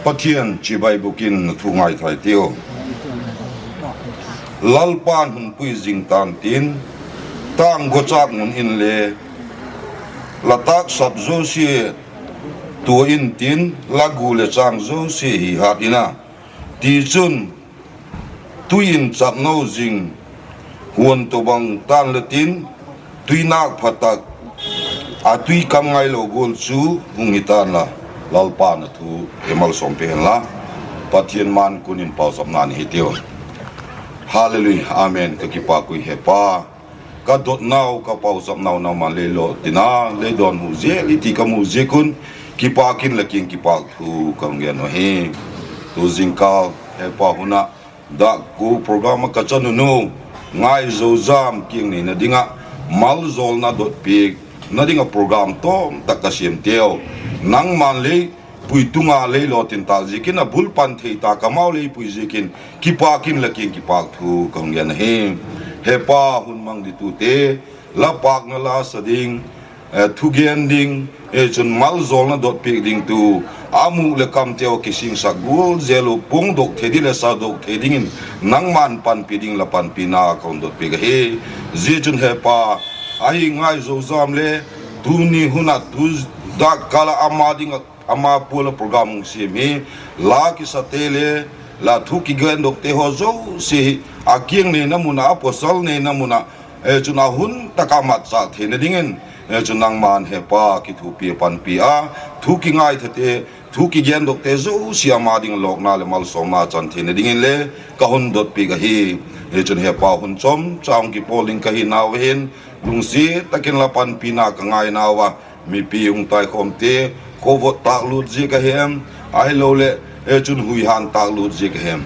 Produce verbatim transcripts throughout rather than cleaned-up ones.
Pathian chibai bûk in thu ngai thei tiu. Lalpa'n hun pui zing ta'n tin, tâng guchâk mun inle la tâksap zosia tua intin, la gu leh châng zosia hi hât in a. Tichun, tui in chapno zing huan tawh bang ta'n le tin, tuinâk pha tak, a tui kam ngailo gual chu hung hi ta'n la. Lalpa'n a thu ei malsawm pe hen la. Pathian ma'n kun in pauchapna nei hi tiu. Hallelujah, amen. Ka kipak ui Hepa, ka dotnau, ka pauchapnau nangma'n lei lawtin a, lei dawnhu zel i ti ka mu ziak un, kipak in la kiang kipakthu ka hung gen uh hi. Tu zingkal Hepa hun ah, dak kua program ah ka chanu nu Ngaizojam kiang neina ding ah, maljawlna dotpiakna ding ah program tawm tak ka siamteu, nangma'n lei pui tung a, lei lawtin tâk ziakin, a bul pan thei tak amau lei pui ziakin, kipak in la kiang kipakthu ka hung gen ahi. Hepa, hun mang ditute la pâkna la sa ding, thugen ding, chun maljawlna dotpiak dingtu, a mûk leh kamteu a kisingsak gual zel uh puangdok thei ding leh sadok thei dingin, nangma'n panpi ding la panpina ka hun dotpiak ahi. Zia chun Hepa, ahi Ngaizojam le tuni hun ah tu dak kâl ah ama ding ah, ama pual ah program hung siam hi, la kisate le la thu kigendokte haw zosia hi a kiang neina mun ah, a pawsal neina mun ah, chun a hun tak ah matchâk theina dingin, chun nangma'n Hepa kithupi a panpi a, thu kingaithate, thu kigendokte zosia ama ding lawkna leh malsawmna chan theina dingin le ka hun dotpiak ahi. Chun Hepa, hun chomcha hung kipawl ding ka hinau ahin, lungsiat tak in la panpina ka ngainau a, mipi hung taikhawmte khawvot tâklut ziak a hem, ahiloleh chun huihân tâklut ziak a hem,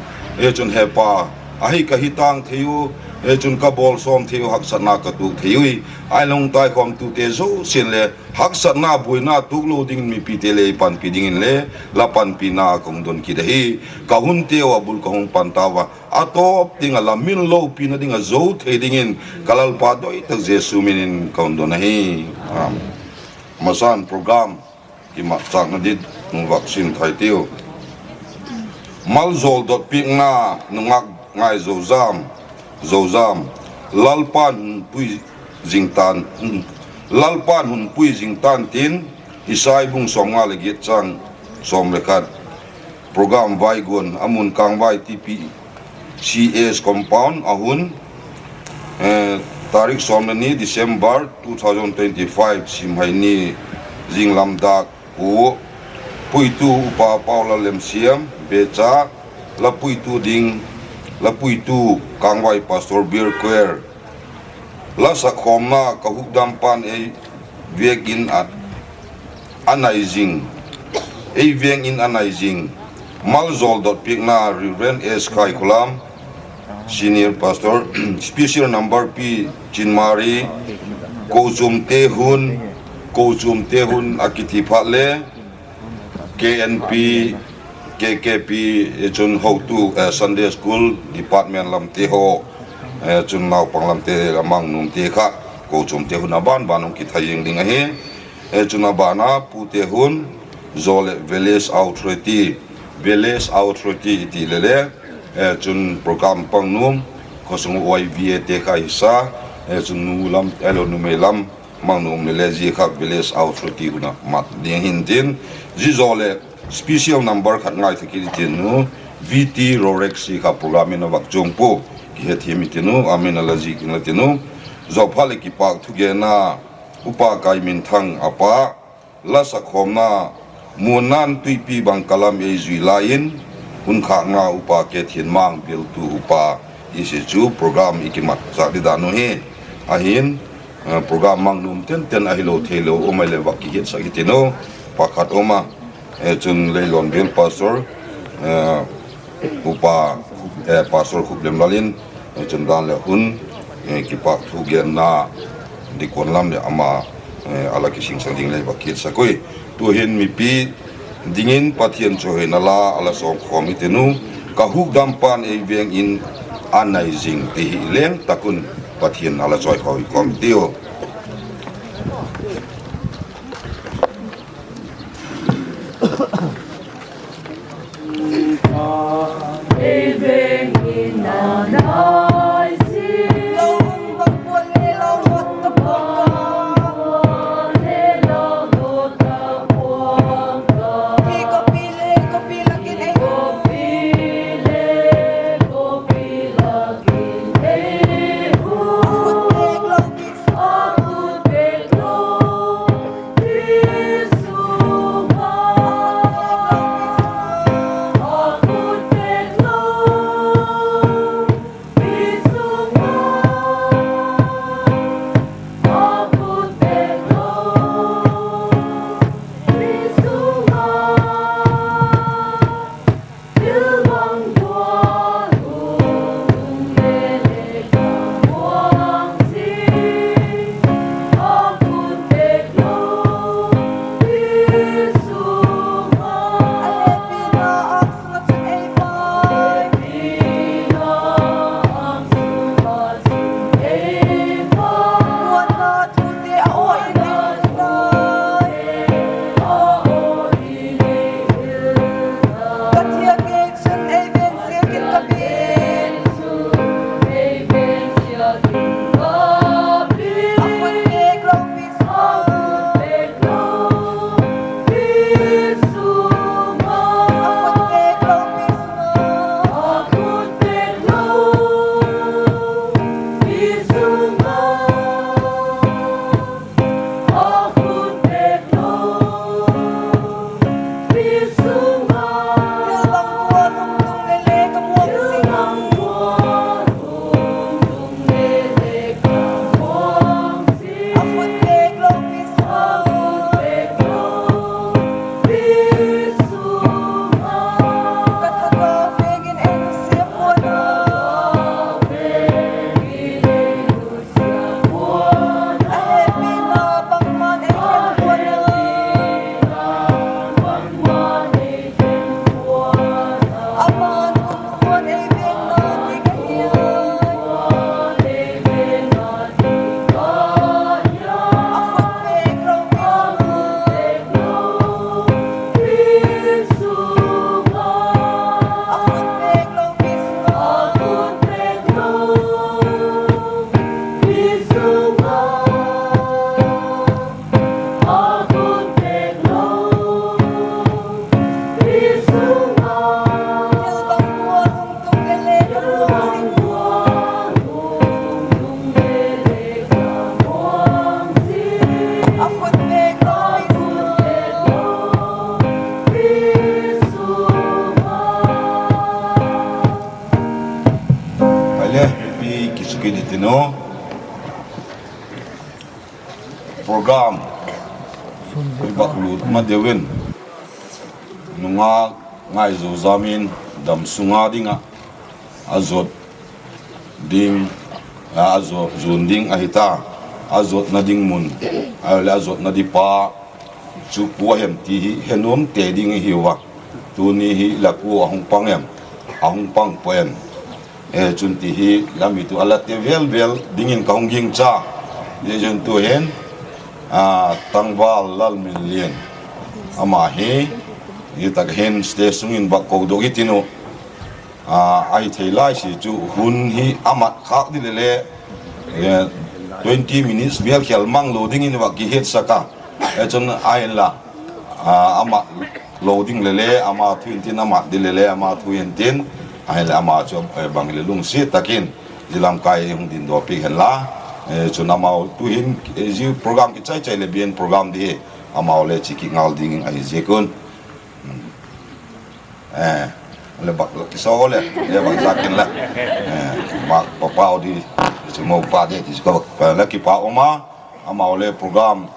chun Hepa, ahi ka hi tâng thei u, chun ka bawl sawm thei u, haksatna ka tuak thei ui, ahiloleh hung taikhawmtute zosia'n le haksatna buaina tuak lo dingin mipite lei panpi dingin le la panpina ka hung don kit ahi. Ka hunteu a bul ka hung pan tau a, a tawp ding ah la min lopina ding ah zo thei dingin ka Lalpa doi tak Jesu min in ka hun don ahi. Amen. Masa'n program kimatchâkna ding vak sim thei tiu. Maljawl dotpiakna, nungak Ngaizojam, Zojam, Lalpa'n hun pui zing ta'n, Lalpa'n hun pui zing ta'n tin, Isai bung sawmnga leh giat chang sawm le khat. Program vaiguan a mun Kangvai T P C S compound a hun, tarik sawm le ni December two thousand twenty-five, Simhai ni, zinglam dak kua. Puitu Upa Paulal Lemsiam, Becha, la puitu ding, la puitu Kangvai Pastor Beer Choir. La sak khawmna, ka hukdam pa'n ei vêng in a, a nai zing, ei vêng in a nai zing. Maljawl dotpiakna, Reverend S Khaikholam, Senior Pastor, special number Pi Chinmari, kochuamte hun, kochuamte hun a kiti phat le, K N P, K K P, chun hotu, Sunday School Department lamte haw, chun naupang lamte a mang nuamte kha, kochuamte hun a ban ban hung kithai zing ding ahi. Chun a ban a pute hun, zaw leh Village Authority, Village Authority i ti le le, chun program pang nuam, khawsung Y V A te kha hisa, chun nu lam, elo numei lam, mang nuam le le zia kha Village Authority hun a mat ding hintin, zia zaw leh special number khat ngaitha kit i tin u, V T Rorek si kha program in a vak chuang pua, kihethiam i tin u, amen a la zik in la tin u, zaw phat leh kipak thugenna, Upa Kaiminthang a pa, la sak khawmna, Muanna'n tuipi bang ka lam ei zui lai in, hun khâkna Upa Kethianmang, bialtu upa, i si chu program i kimatchâk di dan u hi. Ahin, program mang nuam tenten ahilo theilo um ai leh vak kihiatsak i tin u, pakhat um a, chun Leilawn bial Pastor, Upa, Pastor Khuplemlal in, chun dan leh hun, kipak thugenna, dikon lam leh ama, a la kisingsak ding leh vak kihiatsak ui. Tu'hin mipi dingin Pathian chawihoina la a la sawmkhawm i tin u, ka hukdam pa'n ei vêng in a nai zing ti hi leng tak un Pathian a la chawikhawm i kawm tiu. Tin u, program i bak lut ma deu in, nungak Ngaizo Zam in damsung a ding ah a zuat ding, a zuat zuan ding ahi ta, a zuatna ding mun, ahileh a zuatna ding pa chu kua hem ti hi he nuam te ding i hiu a. Tuni hi la kua a hung pang em, a hung pang pua em, chun ti hi la mit uh a la te vel vel dingin ka hung gingcha. Zia chun tu'hin Tangval Lalminlian, ama hi zia tak hin stage sung in vak kodok i tin uh, ahi thei lai si chu hun hi a mat khâk ding leh le twenty minutes vel khel mang lo dingin vak kihetsak a, chun ahinla, a mat lo ding leh le ama thu intin, a mat ding leh le ama thu intin, ahinleh ama chu bang hileh lungsiat tak in zia lamkai hung dingdaw piak hen la. Chun amau tu'hin zia program kichai chai leh biakin program ding hi amau le chi kit ngal ding ahi ziak un, le bak kisaw le, le bak zak in la, bak pa pau di, chu mo pa di ti chu ka la kipak um a, amau le program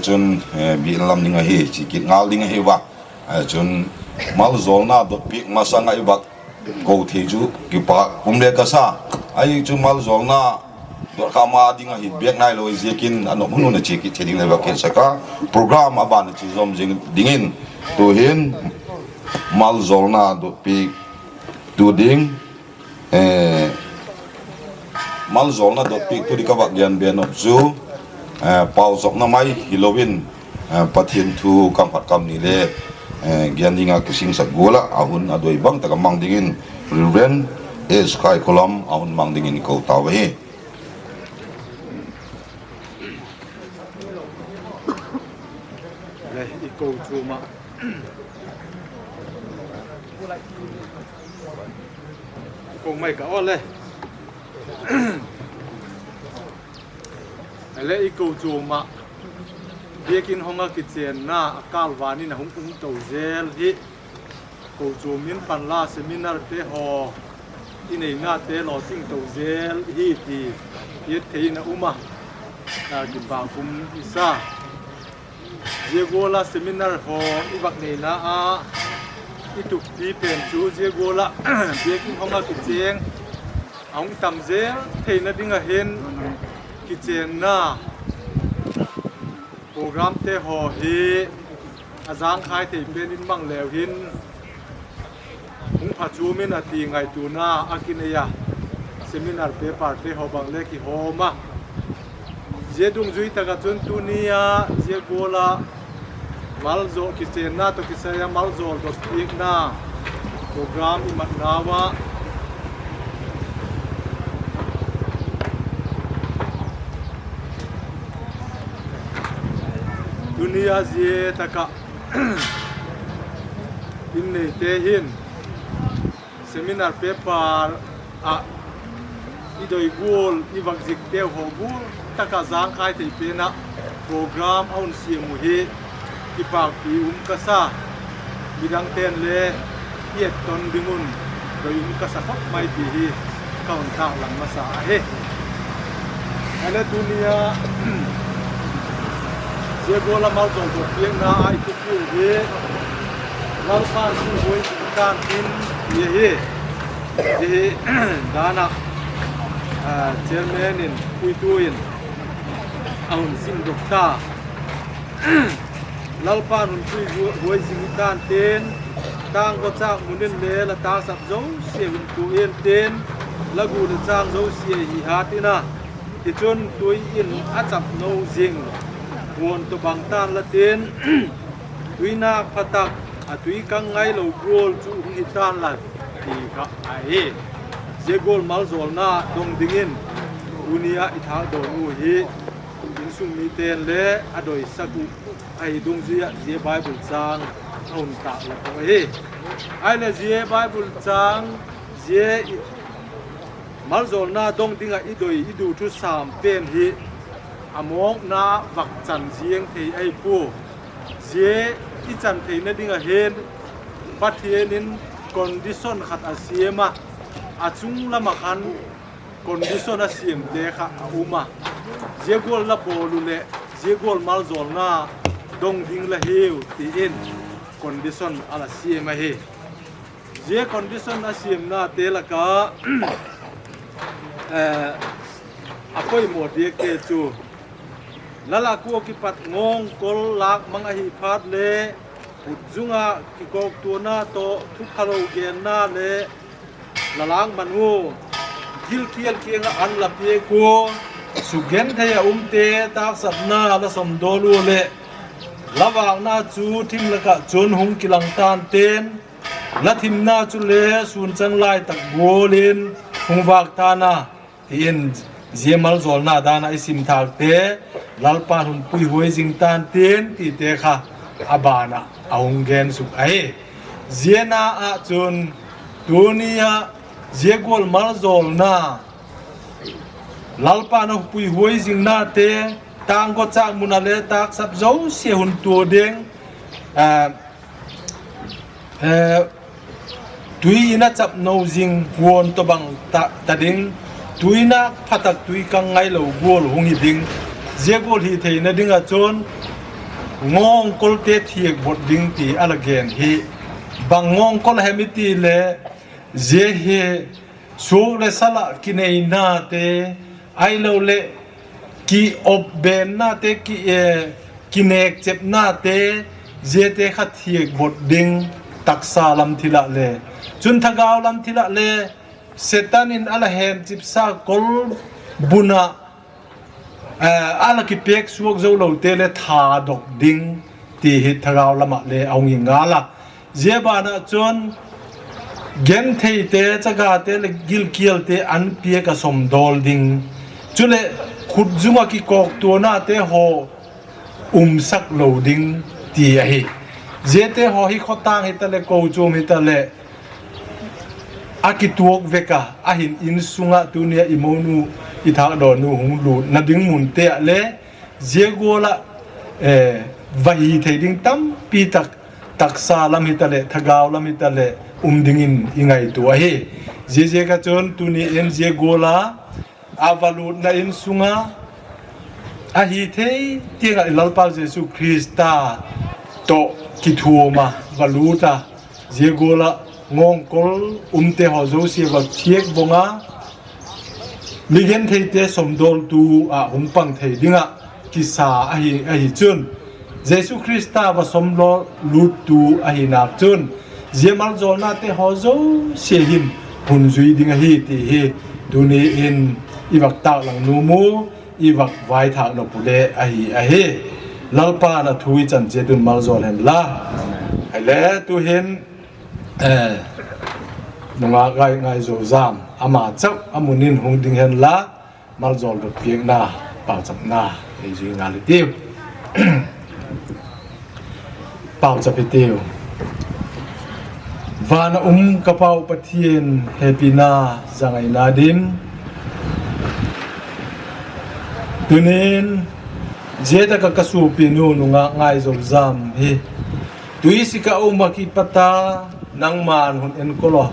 chun biakin lam ding ahi chi kit ngal ding ahi va. Chun maljawlna dotpiak masang ah i vak ko thei chu kipak um le ka sa. Ahi chu maljawlna dot kha ama ding ahi bêk nailo ziakin a nop hun un a chia kit thei ding le vak hetsak a, program a ban a chia zawm zing dingin tu'hin maljawlna dotpiak tu ding, maljawlna dotpiak tu ding ka vak gen be nop chu, pauchapna mai hilo in, Pathian thu kam khat kam ni le gen ding a kisingsak gual ah a hun a doi bang tak a mang dingin Reverend S. Kaikholam a hun mang dingin i ko tau ahi. Le i ko chu ma ko mai ka aw le. Le i kochuam ah biakin hong ah kichênna a kâl van in a hung um to zel hi, kochuam in panla seminarte haw i neinate lawching to zel hi ti hiat thei in a um a, kipâk um i sa. Zia gual ah seminar haw i vak neina ah i tukpi pen chu zia gual ah biakin hong ah kichêng a hung tam zel theina ding ah hin kichênna programte haw hi a jângkhai thei pen in mang leu hin hung phachuam in a ti ngaituana a kinei a, seminar paperte haw bang le kihawm a. Zia dungzui tak ah chun tuni a zia gual ah maljawl kichênna tawh kisai a maljawl dotpiakna program i matnau ah tuni a zia tak ah in neite hin seminar paper ah i doi gual i vak zikteu haw gual tak ah jângkhai thei pen ah program a hun siam uh hi kipâkpi um ka sa. Midangte'n le i etton ding un doi um ka sa khop mai ti hi ka hun taklang masa ahi. Ahile tuni a zia gual ah maljawl dotpiakna a i thupiu hi Lalpa'n sukbuai zing ta'n tin ti ahi. Zia hi dan ah chairman in puitu in a hun simdok ta. Lalpa'n hun puihuai zing ta'n tin, tâng vachâk mun in le la tâksap zosia hun tua intin, la gu le châng zosia hi hat in a, tichun tui in a chap no zing, huan tawh bang ta'n la tin, tuinâk pha tak, a tui kang ngailo gual chu hung hi ta'n la, ti kha ahi. Zia gual maljawlna dong dingin tuni ah i thâkdawn u hi insung mite'n le a doisak uh ahi dungzui ah zia Bible châng a hun tâk la pua ahi. Ahile zia Bible châng, zia maljawlna dong ding ah i doi i du thusam pen hi a mawkna ah vak chan ziang thei ahi pua. Zia i chan theina ding ah hin Pathian in condition khat a siam a, a chung lam ah khan condition a siamte kha a um a, zia gual la bawl uh leh zia gual maljawlna dong ding la hiu ti in condition a la siam ahi. Zia condition a siamnate lak ah, a poimaw diakte chu, la lak ua kipat ngawngkol lâk mang ahi phat le, khutzung ah kikawktuana tawh thuphalo genna le la lâk man u, gilkial kiang ah an la piak ua, sukgenthei a umte tâksapna la sawmdawl ua leh, la vâkna chu thim lak ah chun hung kilang ta'n tin, la thimna chule sûn chang lai tak gual in hung vâk ta'n a, ti in, zia maljawlna dan ah i sim thâkte, Lalpa'n hun puihuai zing ta'n tin tite kha a ban ah a hung gen suk ahi. Ziana ah chun, tuni ah zia gual maljawlna Lalpa'n a puihuai zingnate, tâng gawchâk mun ah le tâksap zosia hun tua ding, tui in a chap no zing huan tawhbang ta ding, tuinâk pha tak tui kang ngailo gual hung hi ding, zia gual hi theina ding ah chun ngawngkolte thiak bot ding ti a la gen hi. Bang ngawngkol hem i ti le, zia hi suak leh sal ah kineina te, ahiloleh kiopbennate, ki, kinêkchepnate, ziate kha thiak bot ding, taksa lam thil ah le. Chun thagau lam thil ah le, Setan in a la hemchipsa kol bun ah a la kipêk suak zo lote le thadok ding ti hi thagau lam ah le a hung hi ngal a. Zia ban ah chun gentheite, chagate leh gilkialte an piak ah sawmdawl ding, chuleh khutzung ah kikawktuanate haw umsak lo ding ti ahi. Ziate haw hi khawtâng hitaleh, kochuam hitaleh, a kituak vek a, ahin insung ah tuni ah i monu, i thâkdawnu hung lutna ding munte ah le, zia gual ah va hi thei ding tampi tak, taksa lam hitaleh, thagau lam hitaleh, um dingin i ngaitua ahi. Ziaziak ah chun tuni in zia gual a a va lutna insung a, a hi thei tiang ah i Lalpa Jesu Khrista tawh kithuam a va lut a, zia gual ah ngawngkol umte haw zosia va thiak bong a, mi gentheite sawmdawltu ah hung pang thei ding ah kisa ahi, ahi chun, Jesu Khrista va sawmdawl luttu ahi nak chun, zia maljawlnate haw zosia hin hun zui ding ahi ti hi tuni in i vak tâklang nuam u, i vak vaithâk nop u le ahi ahi. Lalpa'n a thu i chan chiat un maljawl hen la. Hile tu'hin nungak Ngaizojam ama chau a mun in hung ding hen la, maljawl dot piakna, pauchapna ei zui ngal i tiu. Pauchap i tiu. Van a um ka Pau Pathian, hepina, zangaina dim, tunin zia tak ah ka suapinu nungak Ngaizojam hi tuisik ah um ah kipat a nangma'n hun enkol a,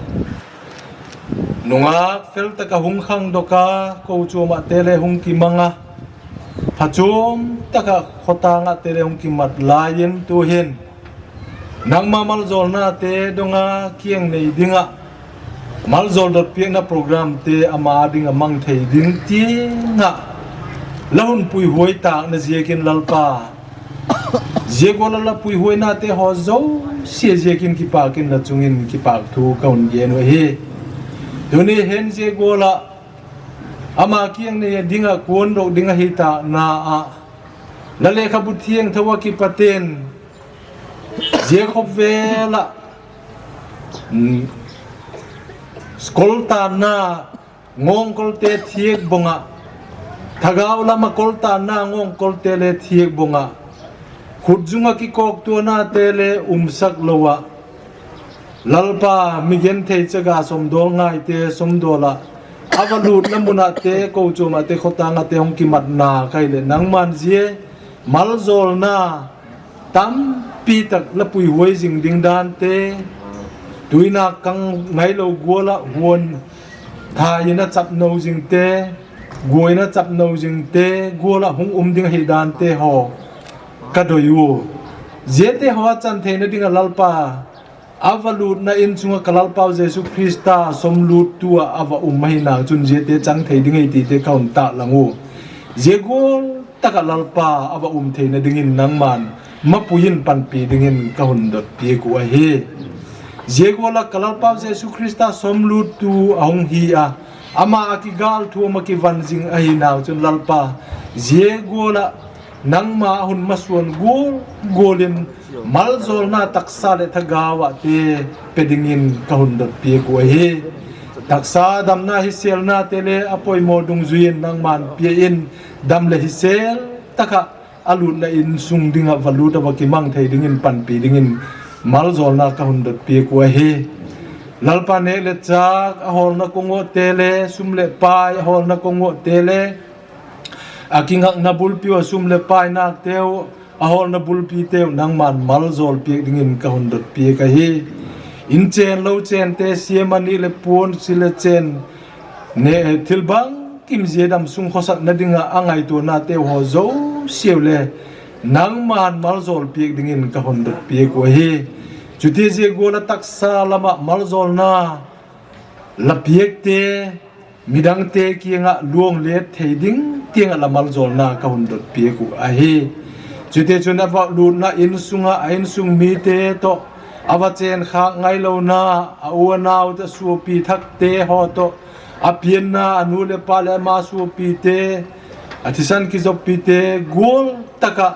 nungak fel tak ah hung khangdok a, kochuam ahte le hung kimang a, phachuam tak ah khawtâng ahte le hung kimat lai in tu'hin nangma maljawlnate dong a kiang nei ding ah maljawl dot piakna programte ama ding ah mang thei ding tiang ah la hun puihuai tâkna ziakin Lalpa, zia gual ah la puihuainate haw zosia ziakin kipâk in la chung in kipâk thu ka hun gen uh ahi. Tuni hin zia gual ah ama kiang nei ding ah kuandok ding ahi tâkna ah, la lekhabu thiangtho ah kipat in zia khawvel ah koltanna, ngawngkolte thiak bong ah, thagau lam ah koltanna ngawngkolte le thiak bong ah, khutzung ah kikawktuanate le umsak lo ah, Lalpa, mi genthei chaga sawmdawl ngaite sawmdawl ah, a va lutna mun ahte, kochuam ahte, khawtâng ahte hung kimatna ka hileh nangma'n zia maljawlna tampi tak la puihuai zing ding dante, tuinâk kang ngailo gual ah huan tha in a chap no zingte, gua in a chap no zingte gual ah hung um ding ahi dante haw ka doi u. Ziate haw a chan theina ding ah Lalpa, a va lûtna in chung ah ka Lalpau Jesu Khrista sawmlûttu ah a va um ahi nau chun ziate chang thei ding ei tite ka hun tâklang u. Zia gual tak ah Lalpa a va um theina dingin nangma'n mapui in panpi dingin ka hun dot piak uh ahi. Zia gual ah ka Lalpau Jesu Khrista sawmlûttu a hung hi a, ama a kigâlthuam ah kivan zing ahi nau chun Lalpa, zia gual ah nangma a hun masuan gual gual in maljawlna taksa leh thagau ah te pe dingin ka hun dot piak uh ahi. Taksa damna hisêlnate le a poimaw dungzui in nangma'n pia in, dam leh hisêl tak ah a lûtna in sung ding ah va lût a va kimang thei dingin panpi dingin maljawlna ka hun dot piak uh ahi. Lalpa, nêk leh châk a hawlna kongawte le sum leh pai a hawlna kongawte le a kingakna bulpi uh a sum leh painateu a hawlna bulpiteu nangma'n maljawl piak dingin ka hun dot piak ahi. In chên lo chênte, siam a ni leh puan sil leh chên, thil bangkim zia dam sung khawsakna ding ah a ngaituanateu haw zosiau le nangma'n maljawl piak dingin ka hun dot piak uh ahi. Chutia zia gual ah taksa lam ah maljawlna la piakte midangte kiang ah luang let thei ding tiang ah la maljawlna ka hun dot piak uh ahi. Chutichun a va lûtna in sung ah a insung mite tawh, a va chênkhâk ngailona, a u a naute, suapi thakte haw tawh, a pianna a nu leh pa leh ama suapite, a thisan kizoppite gual tak ah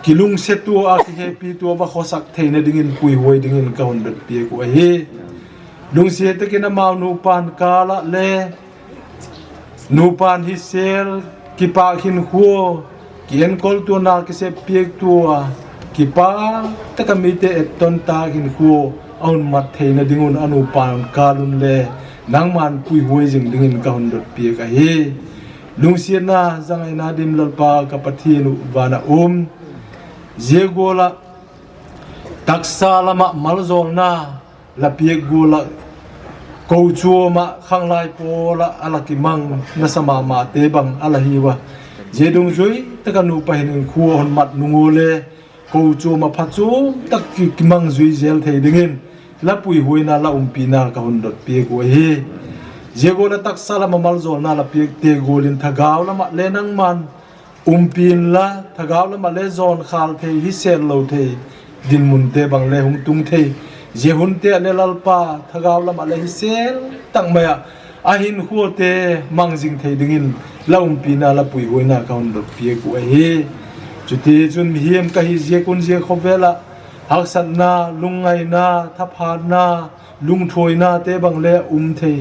kilungsiat ua, a kihepitua va khawsak theina dingin puihuai dingin ka hun dot piak uh ahi. Lungsiat tak in amau nupa'n kâl ah le nupa'n hisêl, kipâk hinkhua, kienkoltuana kiseppiaktua, kipâk tak ah mite etton tâk hinkhua a hun mat theina ding un a nupa'n kâl un le nangma'n puihuai zing dingin ka hun dot piak ahi. Lungsiatna, zangaina dim Lalpa ka Pathian uh van ah um, zia gual ah taksa lam ah maljawlna la piak gual ah, kochuam ah khanglai pawl ah a la kimang nasa ma mate bang a la hiu a, zia dungzui tak ah nupa hinkhua hun mat nung ua le kochuam ah phachuam tak ki, kimang zui zel thei dingin la puihuaina, la umpina ka hun dot piak uh ahi. Zia gual ah taksa lam ah maljawlna la piakte gual in thagau lam ah le nangma'n umpi inla, thagau lam ah le zawnkhâl thei, hisêl lo thei dinmunte bang le hung tung thei, zia hunte ah le Lalpa, thagau lam ah le hisêl tak mai ah a hinkhuate mang zing thei dingin la umpina, la puihuaina ka hun dot piak uh ahi. Chutichun mihing ka hi ziak un zia khawvel ah haksatna, lungngaina, thaphatna, lungthuainate bang le um thei,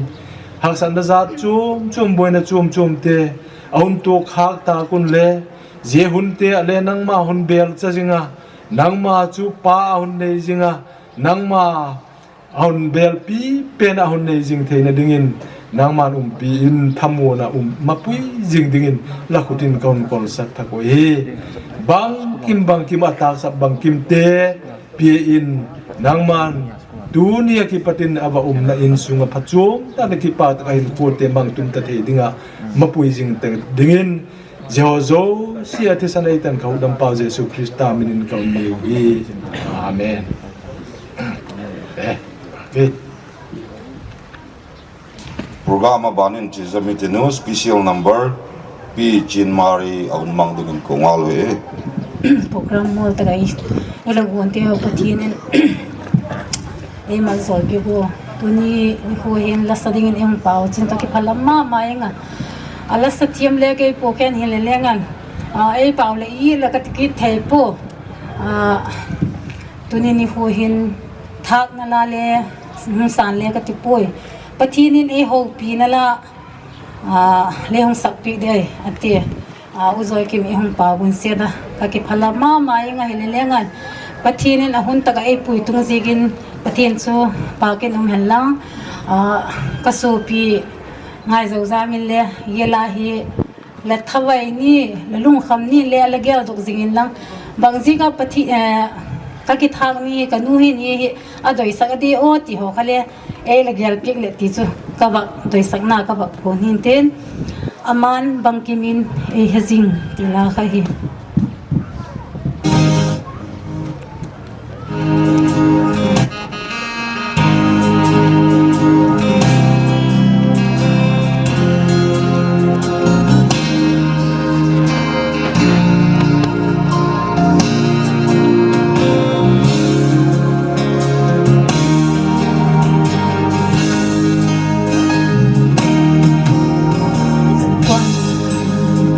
haksatna zat chuam chuam, buaina chuam chuamte a hun tuak khâk tâk un le, zia hunte ah le nangma hun bêlcha zing a, nangma chu pa a hun nei zing a, nangma a hun bêlpi pen a hun nei zing theina dingin nangma'n umpi in thamuan ah um mapui zing dingin la khut in ka hun kolsak thak uh hi. Bangkim bangkim a tâksak bangkimte pia in, nangma'n tuni a kipat in a va umna insung ah phachuam tak leh kipâk tak ah hinkhuate mang tum ta thei ding ah mapui zing ta dingin, zia haw zosia thisan ei tan ka hukdampa Jesu Khrista min in ka hun ngen hi. Amen. Program a ban in Chizami tinu special number Pi Chinmari a hun mang dingin ka ngal uhi. Program mawl tak ah i la guante haw Pathian in ei maljawl piak ua. Tuni nikhua hin la sa dingin ei hung pau chin tawh kiphalam ma ma ing a, a la sa thiam le kei pua khen hile leng an, ei pau leh i la ka ti kit thei pua. Tuni nikhua hin thâkna la le hung sân le ka ti puai. Pathian in ei hopina la le hung sakpiak ding ahi a ti. U Zawikim i hung pau un siat a ka kiphalam ma ma ing a, hile leng an Pathian in a hun tak ah ei pui tung ziakin Pathian chu pâk in um hen lang. Ka suapi Ngaizozam in le, zia la hi la thavai ni, la lungkham ni le la geldok zing inlang, bangziak ah Pathian, ka kithâk ni, ka nu hi ni hi a doisak a di aw ti haw kha le ei la gelpiak leh ti chu Ka vak doisakna ka vak puan hintin, Aman Bangkim In Ei He Zing ti la kha hi.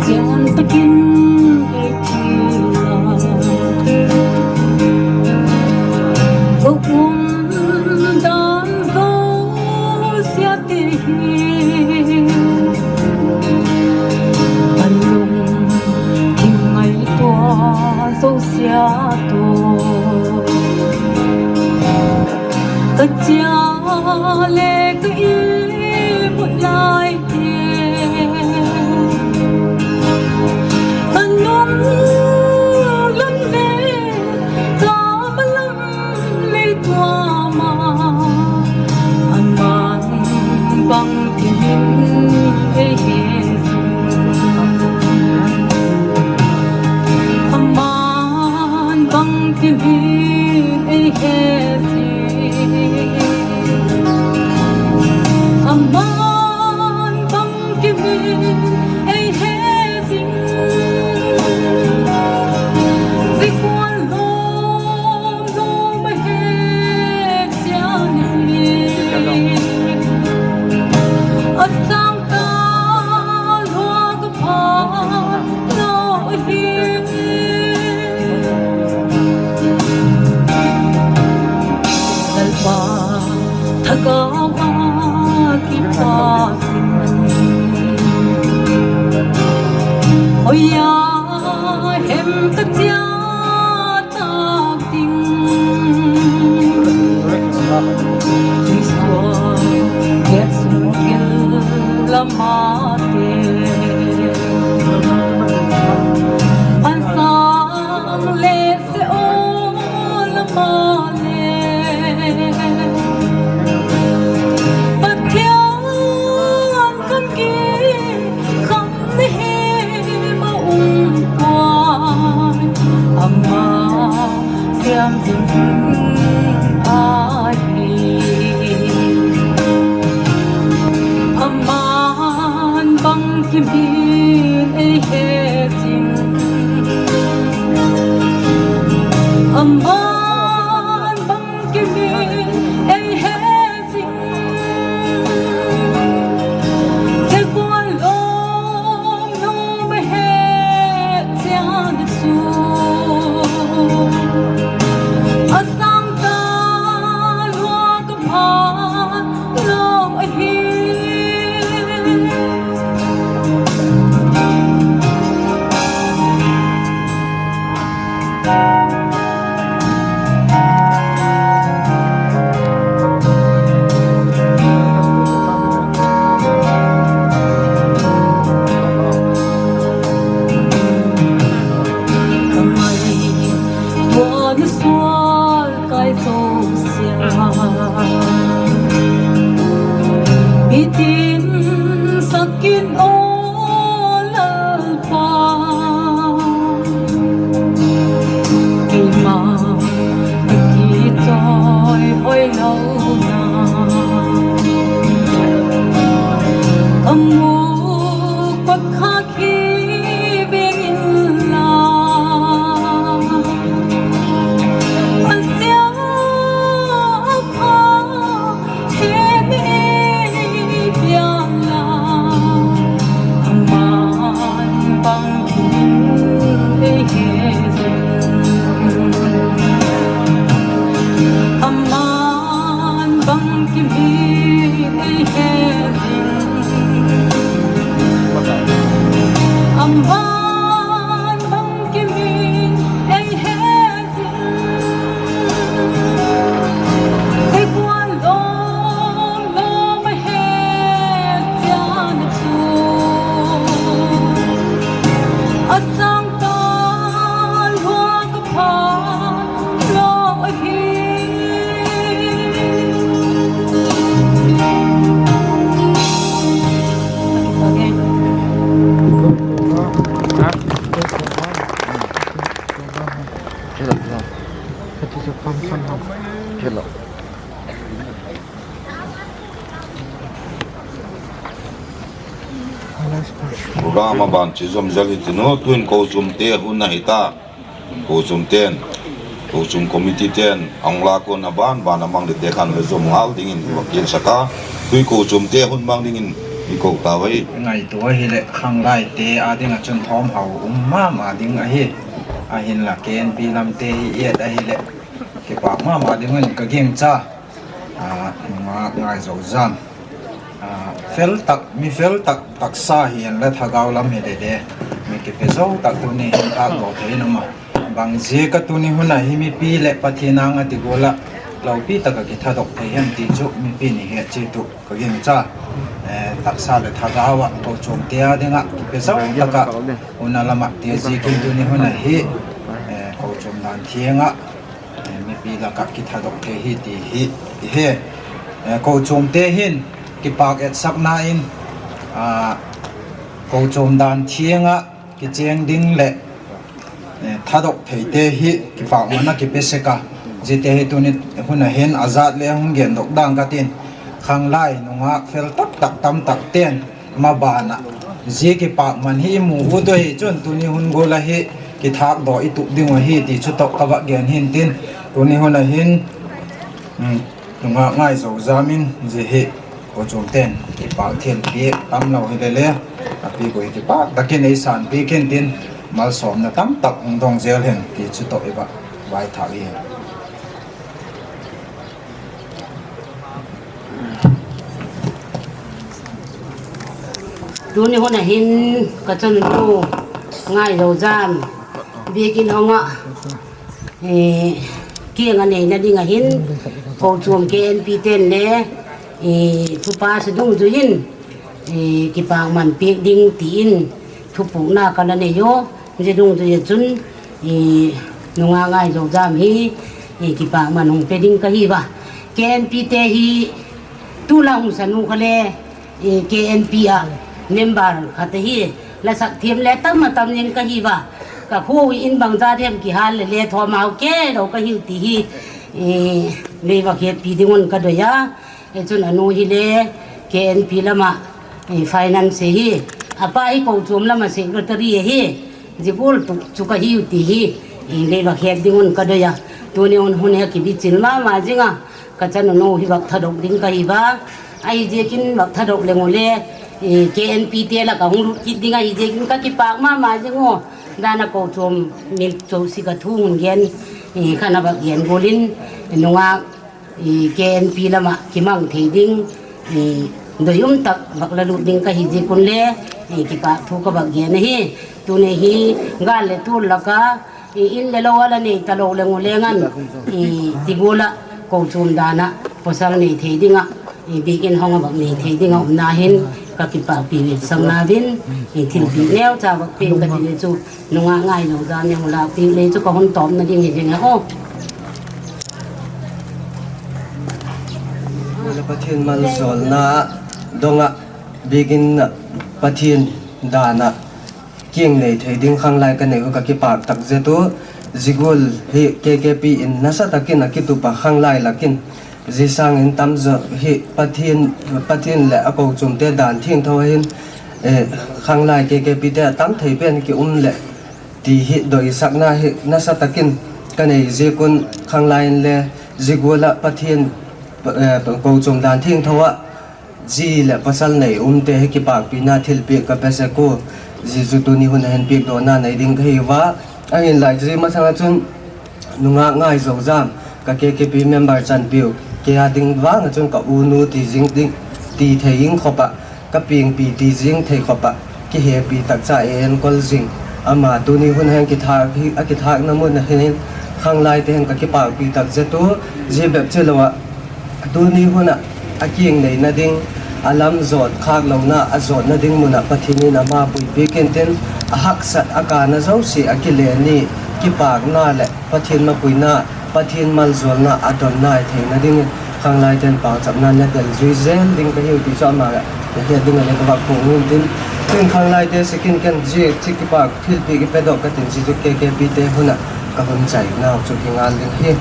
Chian takin ei thi a, ka um dan zosiate hi, a lungthim ngaitua zosia tawh, ka chia le ka imut lai hi, ka nung lam le ka ma lam lei tuam a, Aman Bangkim In Ei He Zing. Aman Bangkim In Ei He Zing. Aman Bangkim In Ei He Zing. Zia gual lawm lawm a het chian in, a sâng ta lua ka phat lo ahi. Lalpa thagau a kipak in, hoi a hem ka chia tâk ding, tuisuak gêl sung gil lam a te, an sâng le se aw lam a le, Pathian kam ki kham na hi ma um puai, ama siam zing ahi. Aman Bangkim In Ei He Zing. Aman Bangkim In Ei He Zing. Zia gual lawm lawm a het chian chu, a sâng ta lua ka phat lo ahi. Maban chi zom zel hi tin u, tuin kochuamte hun ahi ta. Kochuamte'n, kochuam committeete'n a hung lak un a ban ban a mang dingte khan le zom ngal dingin i va kisak a, tui kochuamte hun mang dingin i ko ta ui. Ngaitua ahileh khanglaite â ding ah chun thawmhau um ma ma ding ahi. Ahinla K N P lamte hi et ahileh kipâk ma ma ding un ka gingcha. Nungak Ngaizojam, fel tak, mi fel tak, taksa hi en la thagau lam hi le le, mi kipe zo tak tuni hin thâkdaw thei in um a. Bang ziak a tuni hun a hi mipi leh Pathian âng a ti gual ah lopi tak ah kithadok thei hem ti chu mipi'n i het chiat uh ka gingcha. Taksa leh thagau ah kochuamte â ding ah kipe zo tak ah, hun a lam ah ti ziakin tuni hun a hi kochuam dan thiang ah mipi lak ah kithadok thei hi ti hi i he. Kochuamte hin kipâk etsakna in kochuam dan thiang ah kichêng ding leh thadok theite hi kipâkman a kipe sek a. Ziate hi tuni hun a hin a zat le hung gendok dang ka tin, khanglai nungak fel tak tak tam takte'n maban ah zia kipâkman hi i mu ut uh hi chun tuni hun gual ahi kithâkdaw i tup ding uh ahi ti chu tawh ka vak gen hin tin, tuni hun a hin Nungak Ngaizojam in zia hi kochuamte'n kipâk thilpiak tamlo hi le le, a piak uh hi kipâk tak in ei sânpi kin tin, malsawmna tam tak hung dong zel hen ti chu tawh i va vaithâk hi. Tuni hun a hin ka chanu Ngaizojam biakin hong ah kiang a neina ding a hin kochuam K N P te'n le thupa sa dungzui in kipâkman piak ding ti in thupukna ka la nei u. Zia dungzui ah chun Nungak Ngaizojam hi kipâkman hung pe ding ka hi a. K N P te hi tu la hung sanu kha le K N P ah member khat ahi, la sak thiam le tam a tam zing ka hi a. Ka khua in bangza hem kihâl le le thawmhau kei lo ka hiu ti hi lei va hetpi ding un ka doi a. Chun a nu hile K N P lam ah finance hi, a pa hi kochuam lam ah secretary ahi, zia gual tu chu ka hiu ti hi lei va het ding un ka doi a. Tuni hun hi a kibichil ma ma zing a, ka chanu hi vak thadok ding ka hi a. Ahiziakin vak thadok leng u le K N P te lak ah hung lut kit ding ahiziakin ka kipâk ma ma zing u. Dan a kochuam mi chosik a thu hun gen khan a vak gen gual in, nungak K N P lam ah kimang thei ding doi um tak vak la lut ding ka hi ziak un le kipâk thu ka vak gen ahi. Tuni hi gâl leh tual lak a in le lo a la nei talo leng u leng an, ti gual ah kochuam dan ah pawsal nei thei ding ah, biakin hong a vak nei thei ding a umna hin ka kipâkpi vetsakna in thilpiak neucha vak piak ka ti le chu, Nungak Ngaizojam in hun lâkpiak le chu ka hun tawpna ding hi ding a aw. Pathian malzawlna dong ah biakin ah Pathian dan ah kiang nei thei ding khanglai ka nei u ka kipâk tak zet u. Zia gual hi K K P in nasa tak in a kitup a khanglai lak in, zia sâng in tamzaw hi Pathian leh a kochuamte dan thiangtho hin khanglai K K P te a tam thei pen ki um leh ti hi doisakna hi nasa tak in ka nei ziak un, khanglai in le zia gual ah Pathian kochuam dan thiangtho ah zi leh pawsal nei umte hi kipâkpina thilpiak ka pe sek u. Zia chu tuni hun a hin piakdawna nei ding ka hi ua. Ahinla zia masang ah chun Nungak Ngaizojam, ka K K P member chanpiu, kei a ding vang ah chun ka unu ti zing ding, ti thei ing khop ah, ka piangpi ti zing thei khop ah kihepi tak cha ei enkol zing, ama tuni hun a hin a kithâkna mun a hin khanglaite hin ka kipâkpi tak zet u. Zia bep chilo ah tuni hun ah a kiang neina ding, a lam zawt khâklona a zawtna ding mun ah Pathian in ama puipiak intin, a haksat a kâna zosia a kile ni, kipâkna leh Pathian mapuina, Pathian malzawlna a don nai theina dingin khanglaite'n pauchapna la del zui zel ding ka hiu ti chu ama la het ding ah le ka vak puang intin, tin khanglaite sek in ken zia chu kipâk thilpiak i pedok ka tin, zia chu K K P te hun ah ka hun chainau chu kingal ding hi.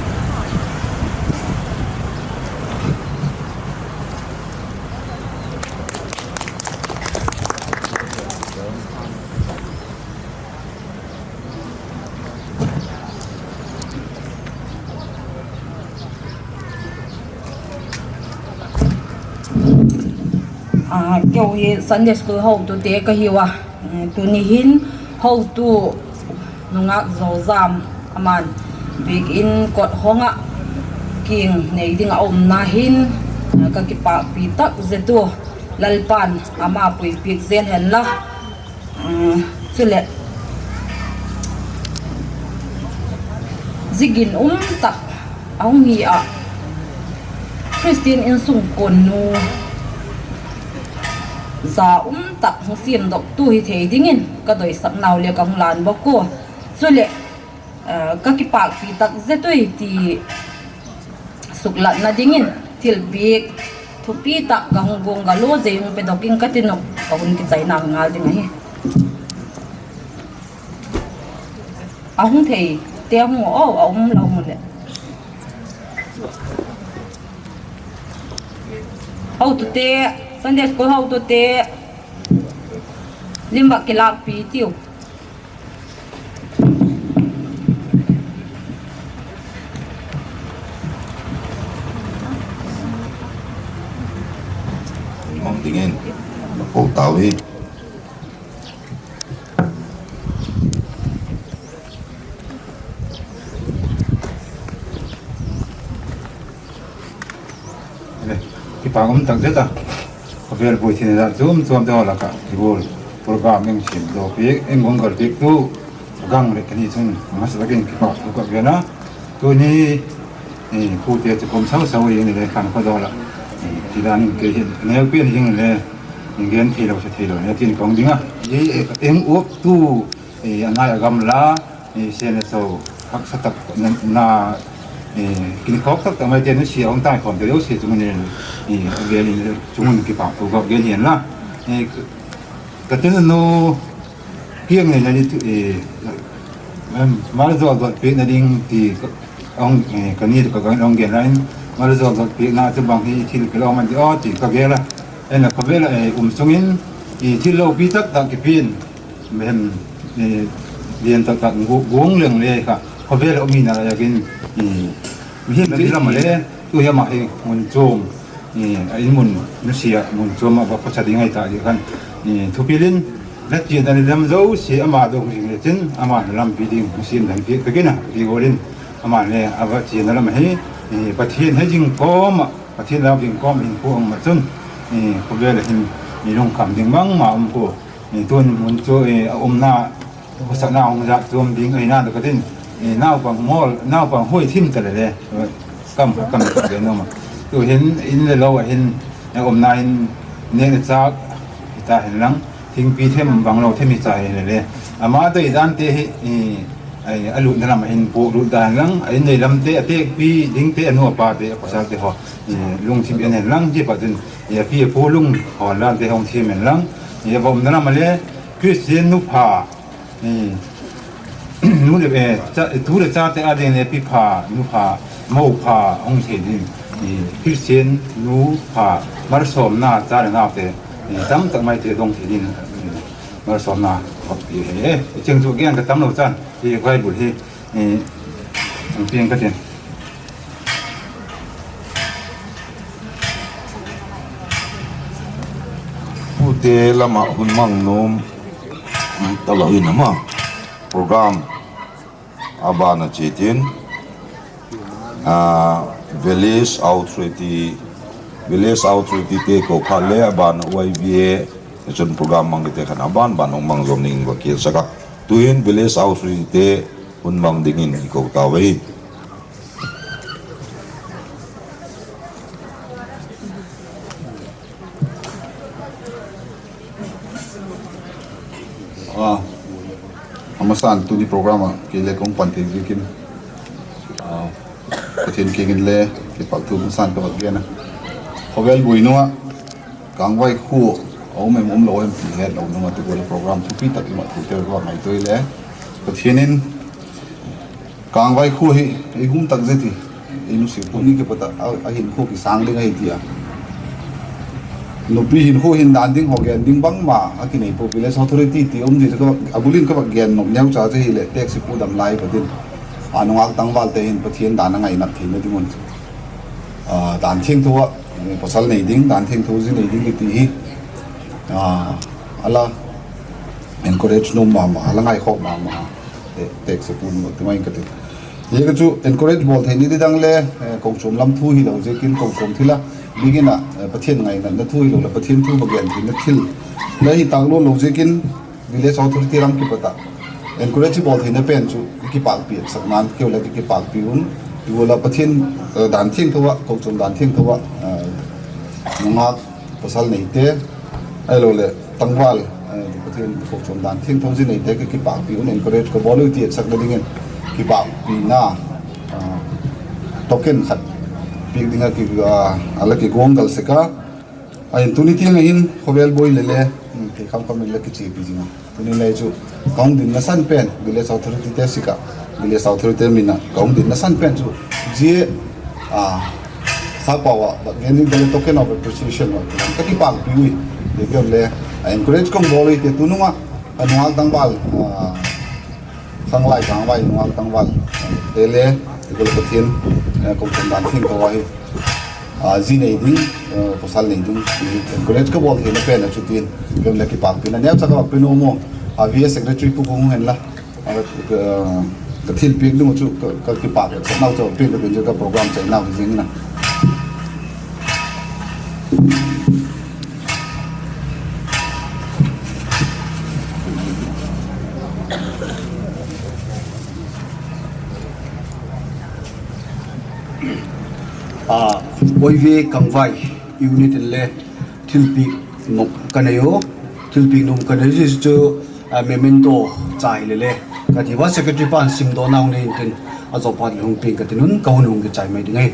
Keu hi Sunday School hotute ka hiu a, tuni hin hotu nungak Zozam aman biakin kot hong ah kiang nei ding a umna hin ka kipâkpi tak zet u, Lalpa'n ama puipiak zel hen la. Chuleh zia ginum tak a hung hi ah, Khristian insungkuan nu za um tak hung siamdoktu hi thei dingin ka doisaknau le ka hung lan bawk ua. Chuleh ka kipâkpi tak zet ui ti suklatna dingin thilpiak thupi tak ka hung guanggal ua, zei hung pedok ing ka tin uh, ka hun kichaina ngal ding ahi. A hung theite a hung aw, a um lo mu leh, hotute, Sunday School hotute, lim vak kilâkpi tiu. Mang dingin ko tau hi. Kipâk um tak zet a, khawvel buai thina chuam chuamte haw lak ah i gual program hung siamdawk piak, hung guanggal piaktu gang leh ka ni chun masa takin kipâkthu ka gen a. Tuni pute chu kum sau sau i ni le khan kha dawl ah, ti dan in kei hin neu pen hing le, gen theilo sa theilo ne tin ka hung ding a. Hung uaptu a ngai a gamla, sen le cho, haksa tak na, na, kinkhawk tak tak maite nusia hung taikhawmte zosia chung in, a gel in chung un kipâkthu ka gen hian la. Ka tunu kiang nei na ni chu, maljawl dot piakna ding ti ka ni ka hung gen la in, maljawl dot piakna chu bang hi thil kilawm a di aw ti ka gel a. Ena khawvel ah um chung in thil lopi tak tak kipia'n, mihem lian tak tak guang leng le kha khawvel ah um hina lai akin, mihing chu i lam ah le, tu hi ama hi mun chuam, a in mun nusia mun chuam ah va pawsa ding ahi ta di khan, thupil in, la chiana ni lam zosia ama dong zing le chin, ama na lampi ding nusia dan piak tak in a ti gual in, ama le a va chiana lam ahi, Pathian he zing kawm ah, Pathian lau zing kawm ah hin khu ang ma chun, khawvel ah hin lungkham ding bangma um pua. Tun mun chu a umna, khawsakna hung zat chuam ding ahina tak a tin, naupang mawl, naupang huai thim ta le le, kam kha kam tak le nuam a. Tu hin in le lo ah hin, a umna hin nêk le châk hita hen lang, thingpi them banglo them hi cha hi le le, ama dei dante hi a lutna lam ah hin puaklut dan lang, a in nei lamte, a têkpi dingte, a nu a pate, a pasalte haw lungthim en hen lang, zia pat chun a pi a pu lung hawn dante hung thiam hen lang, a va umna lam ah le Khristian nu pha, nu le, tu leh chate â ding le pi pha, nu pha, mo pha hung thei ding, Khristian nu pha, malsawmna cha le naute tam tak maite dong thei ding, malsawmna vak pia hi. Chiang chu gen ka tam lo chan, hi Bible hi, ang piang ka tin. Pute lam ah hun mang nuam ta lo in ama program a ban a chiat in, Village Authority, Village Authorityte ko phat le a ban a Y B A chun program mang kite khan a ban ban hung mang zawm dingin va kisak a. Tu'hin Village Authorityte hun mang dingin i ko tau ahi. A masa'n tuni program ah kei le ka hung pan thei ziakin, Pathian kiang in le kipâkthu masa'n ka vak gen a. Khawvel buai nung ah, Kangvai khua a um em um lo em ti hetlo nung ah tu gual program thupi tak i mat thute ka ngaitua le, Pathian in Kangvai khua hi ei hum tak zet hi, ei nusia pua, ni kipat ah a hinkhua kisâng ding ahi ti a, nupi hinkhua hin dan ding, haw gen ding bangma a kinei pua, Village Authority ti um di chu a bul in ka vak gen nop neucha chu hileh, teksi pu dam lai pat in, a nungak tangvalte hin Pathian dan a ngainat theina ding un chu, dan thiangtho ah, pawsal nei ding, dan thiangtho zi nei ding kiti hi a la encourage nuam ma ma, a la ngaikhawk ma ma, tek se pun ti mai ka ti. Zia ka chu encourage bawl theina di dang le, kochuam lam thu hilo ziakin kochuam thil a, biakin ah Pathian ngainatna thu hilo leh Pathian thu va gen theina thil le hi tâk lo lo ziakin, village authority lam kipat ah encourage bawl theina pen chu i kipâkpi etsakna'n keu le ka kipâkpi un. I gual ah Pathian dan thiangtho ah, kochuam dan thiangtho ah, nungak pasal neite, ahiloleh tangval, Pathian kochuam dan thiangtho zia neite ka kipâkpi un, encourage ka bawl ui ti etsakna dingin kipâkpina token khat piak ding ah a la kiguanggal sek a. Ahin tuni tiang ah hin khawvel buai le le, thei kham kham in la kichiapi zing a. Tuni le chu ka hung dinna san pen village authorityte sik ah, village authority min ah ka hung dinna san pen chu zia, a, sapau ah va gen ding le token of appreciation a ka kipâkpi ui. Zia ken le a encourage ka hung bawl ui ti tunung ah, a nungak tangval, khanglai tangval, nungak tangval te le, i gual ah Pathian kochuam dan thiangtho ahi, zi nei ding, pasal nei ding ti encourage ka bawl theina pen a chu tin, ken le kipâkpina neucha ka vak pe nuam u. A, V S secretary pu kung hen la, ka thilpiak ding uh chu ka kipâk etsaknau chu pen ka tin chu ka program chainau hi zing in a. A, Oive Kangvai unit in le thilpiak nuam ka nei u, thilpiak nuam ka nei zia chu, memento chai le le ka ti ua, secretary pa'n simdawna hung nei intin, a zaw phat le hung piang ka tin un, ka hun hung kichai mai ding ahi.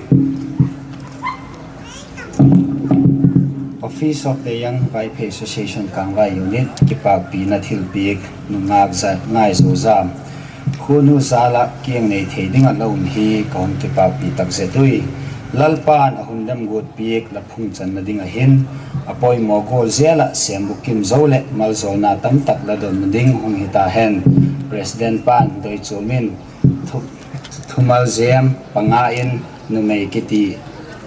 Office of the Young Vaiphei Association Kangvai Unit, kipâkpina thilpiak, nungak Ngaizozam. Khunu jal ah kiang nei thei ding ah la um hi ka hun kipâkpi tak zet ui. Lalpa'n a hun lemguat piak la phungchanna ding ah hin, a poimaw gual zel ah sêmbukim zo leh maljawlna tamtak la donna ding hung hita hen. President pa'n doi chuam in, Thumal Zem panga in numei kiti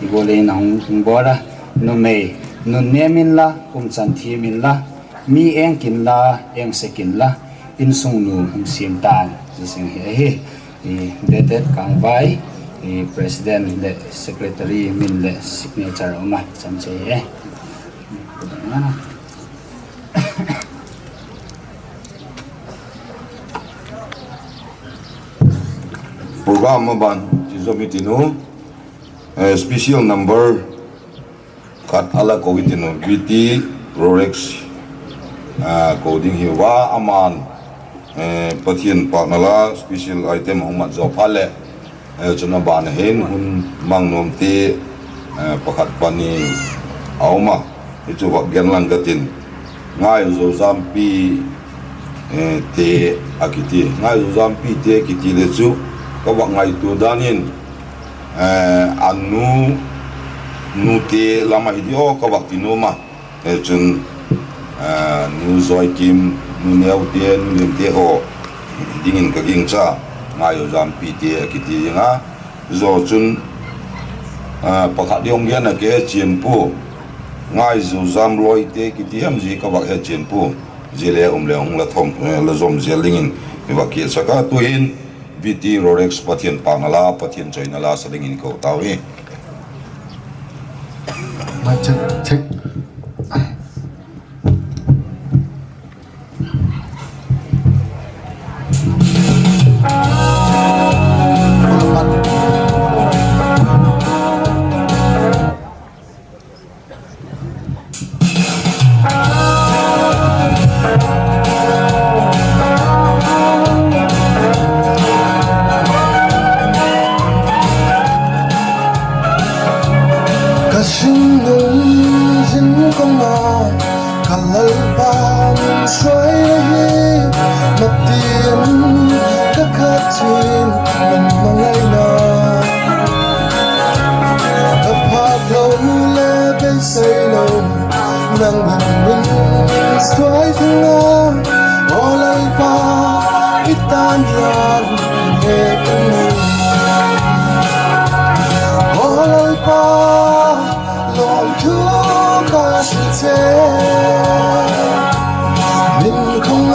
i gual in a hung bawl a, numei nunnêm inla, umchan thiam inla, mi eng kin la, eng sek inla, insung nu hung siam ta'n, zia zing hi ahi. Dated Kangvai, President leh Secretary min leh signature um a chan che e. Program a ban ti zom i tin u, special number khat a la ko i tin u, V T Rolex ko ding hi ua, ama'n Pathian pâkna la special item a hung mat zaw phat leh, chun a ban a hin hun mang nuamte pakhat pani a um a, hi chu vak gen lang ka tin, Ngaizozampi te a kiti. Ngaizozampite kiti le chu ka vak ngaitua dan in, a nu, nute lam ahi di aw ka vak ti nuam a. Chun, Nu Zoikim, Nu Neute, Nu Limte haw dingin ka gingcha, Ngaizozampite a kiti ding a. Zaw chun, pakhat ding hung gen a ka he chian pua, Ngaizozam lawite kiti hem zia ka vak he chian pua. Zia le um le hung la zom zel dingin i vak kisak a, tu'hin V T Rolex Pathian pâkna la, Pathian chawina la sa dingin ko tau hi. Ka sung nung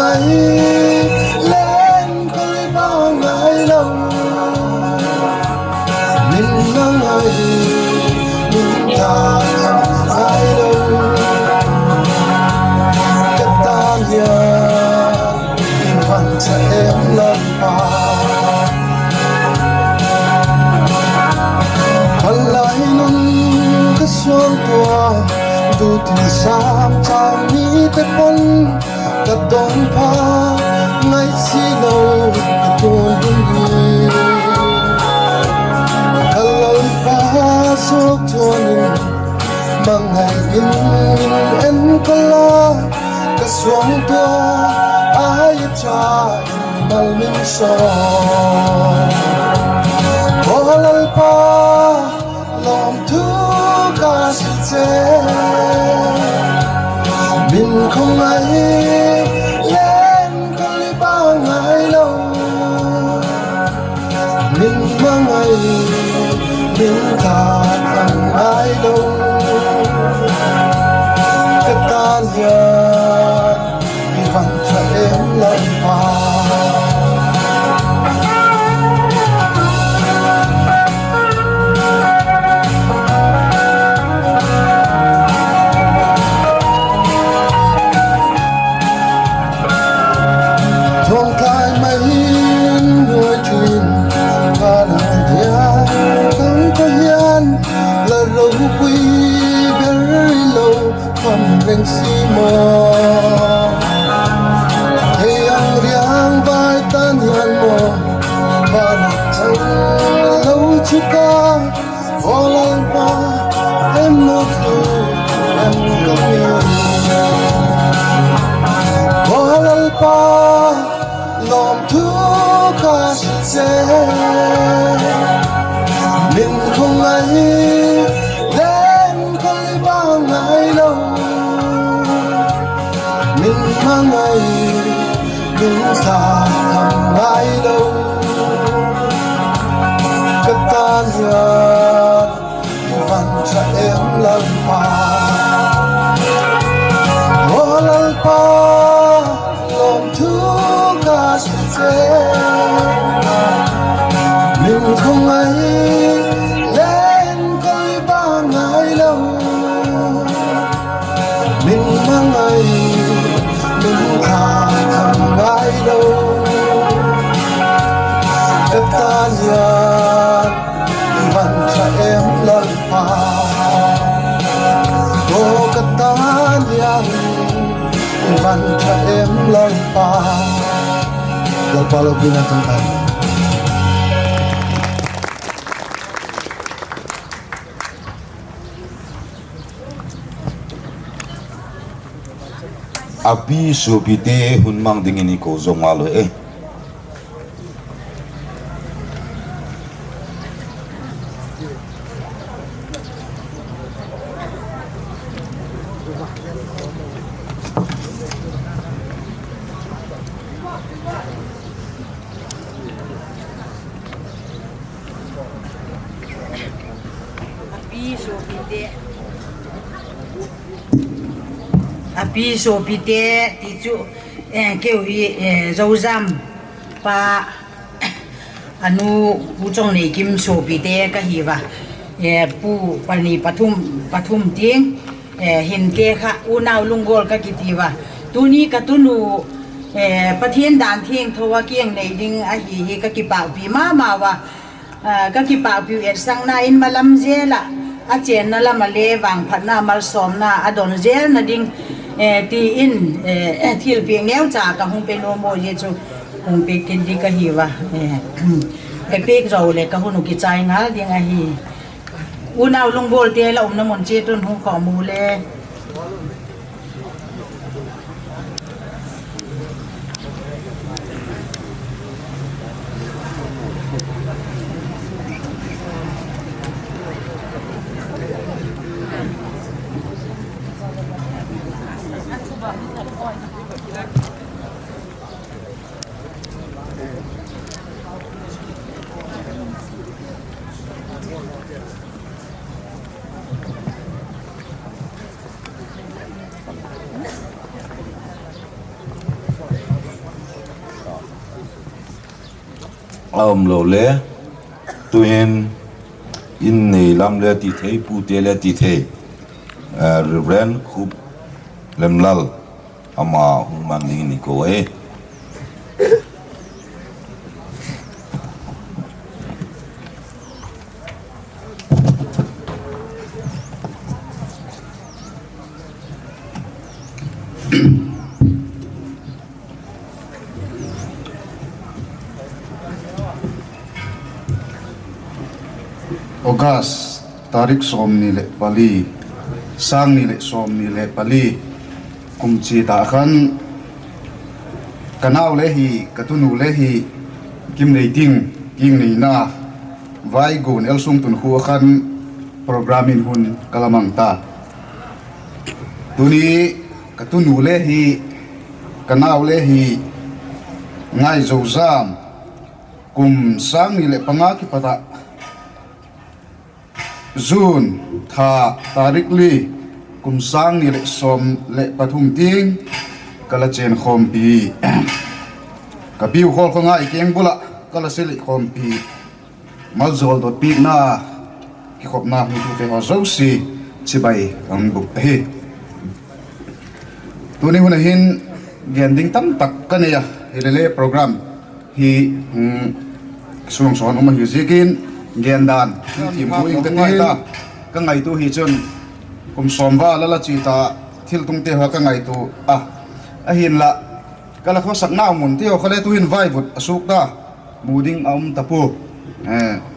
Ai, len kol ba ngai lo, min ma ngai, min ta ngai lo, ka tan hia, i van cha em Lalpa. Palai nun ka suang tua, tu tin sam chang ni te pon, ka don pha, ngai si lo, ka tuan ding hi. Ka Lalpa suak chuan in, ma ngai in, min en ka la, ka suang tua, ai cha, mal min saw. Aw Lalpa, lawmthu ka sil che, min khawngai, len kol ba ngai lo, min ma ngai, min ta ngai lo, ka tan hia, i van cha em Lalpa. Thawngtlai mai in nuai thin, ka la hian, kan ka hian, la ropui ber lo, kham reng si maw. Hei ang riang vai tan hian maw, va na chang lo chu ka, aw Lalpa, em maw chu, em ka mi. Aw Lalpa, lawmthu ka sil che, min khawngai, len kol ba ngai lo, min ma ngai, min ta ngai lo, ka tan hia, van cha em Lalpa. Aw Lalpa, lawmthu ka sil che, min khawngai, len kol ba ngai lo, min ma ngai, min ta ngai lo, ka tan hia, van cha em Lalpa. Aw ka tan hia, van cha em Lalpa. Lalpa lopina tung ta. A pi suapite hun mang dingin i ko zo ngal u e. A pi suapite, a pi suapite ti chu, eh, keu hi, eh, Zozam pa, a nu Pu Chawngneikim suapite ka hi ua, eh, pu pani pathum, pathum tiang, eh, hinte kha unau Lunggol ka kiti ua. Tuni ka tunu, eh, Pathian dan thiangtho a kiang nei ding ahi hi ka kipâkpi ma ma ua. Ah, ka kipâkpiu etsakna in malam zel ah, a chênna lam ah le vangphatna malsawmna a don zelna ding, eh, ti in, eh, thilpiak neucha ka hung pe nuam ua, zia chu hung piak kit ding ka hi ua, eh, ka piak zo leh ka hun uh kichai ngal ding ahi. Unau Lunggulte la umna mun chiat un hung khawm u le. A um lo le, tuhin in nei lam le ti thei, pute le ti thei, Reverend Khuplemlal ama hung mang dingin i ko ahi. August tarik sawmni leh pali, sâng ni leh sawmni leh pali, kum chiat ah khan ka nau le hi, ka tunu le hi, Kimneiting, Kingneina, Vaigun, Elsung Tunkhua khan program in hun ka la mang ta. Tuni ka tunu le hi, ka nau le hi, Ngaizozam, kum sâng ni leh panga kipat ah, June tha tarik li, kum sâng ni leh sawm leh pathum tiang ka la chên khawmpi, ka piu khawl khawngai keng bul ah ka la silih khawmpi, malzawl dot piakna, kikhopna hung tute haw zosia chibai ka hun bûk ahi. Tuni hun ah hin gen ding tamtak ka nei a, hilele program hi, suangsawn um ahi ziakin, gendan hung thiam hu ing ka ti a, ka ngaitua hi chun, kum sawm val a la chia ta, thiltungte haw ka ngaitua a, ahinla, ka la khawsaknau munte haw kha le tuhin vaivut a suak ta, mu ding a um ta pua.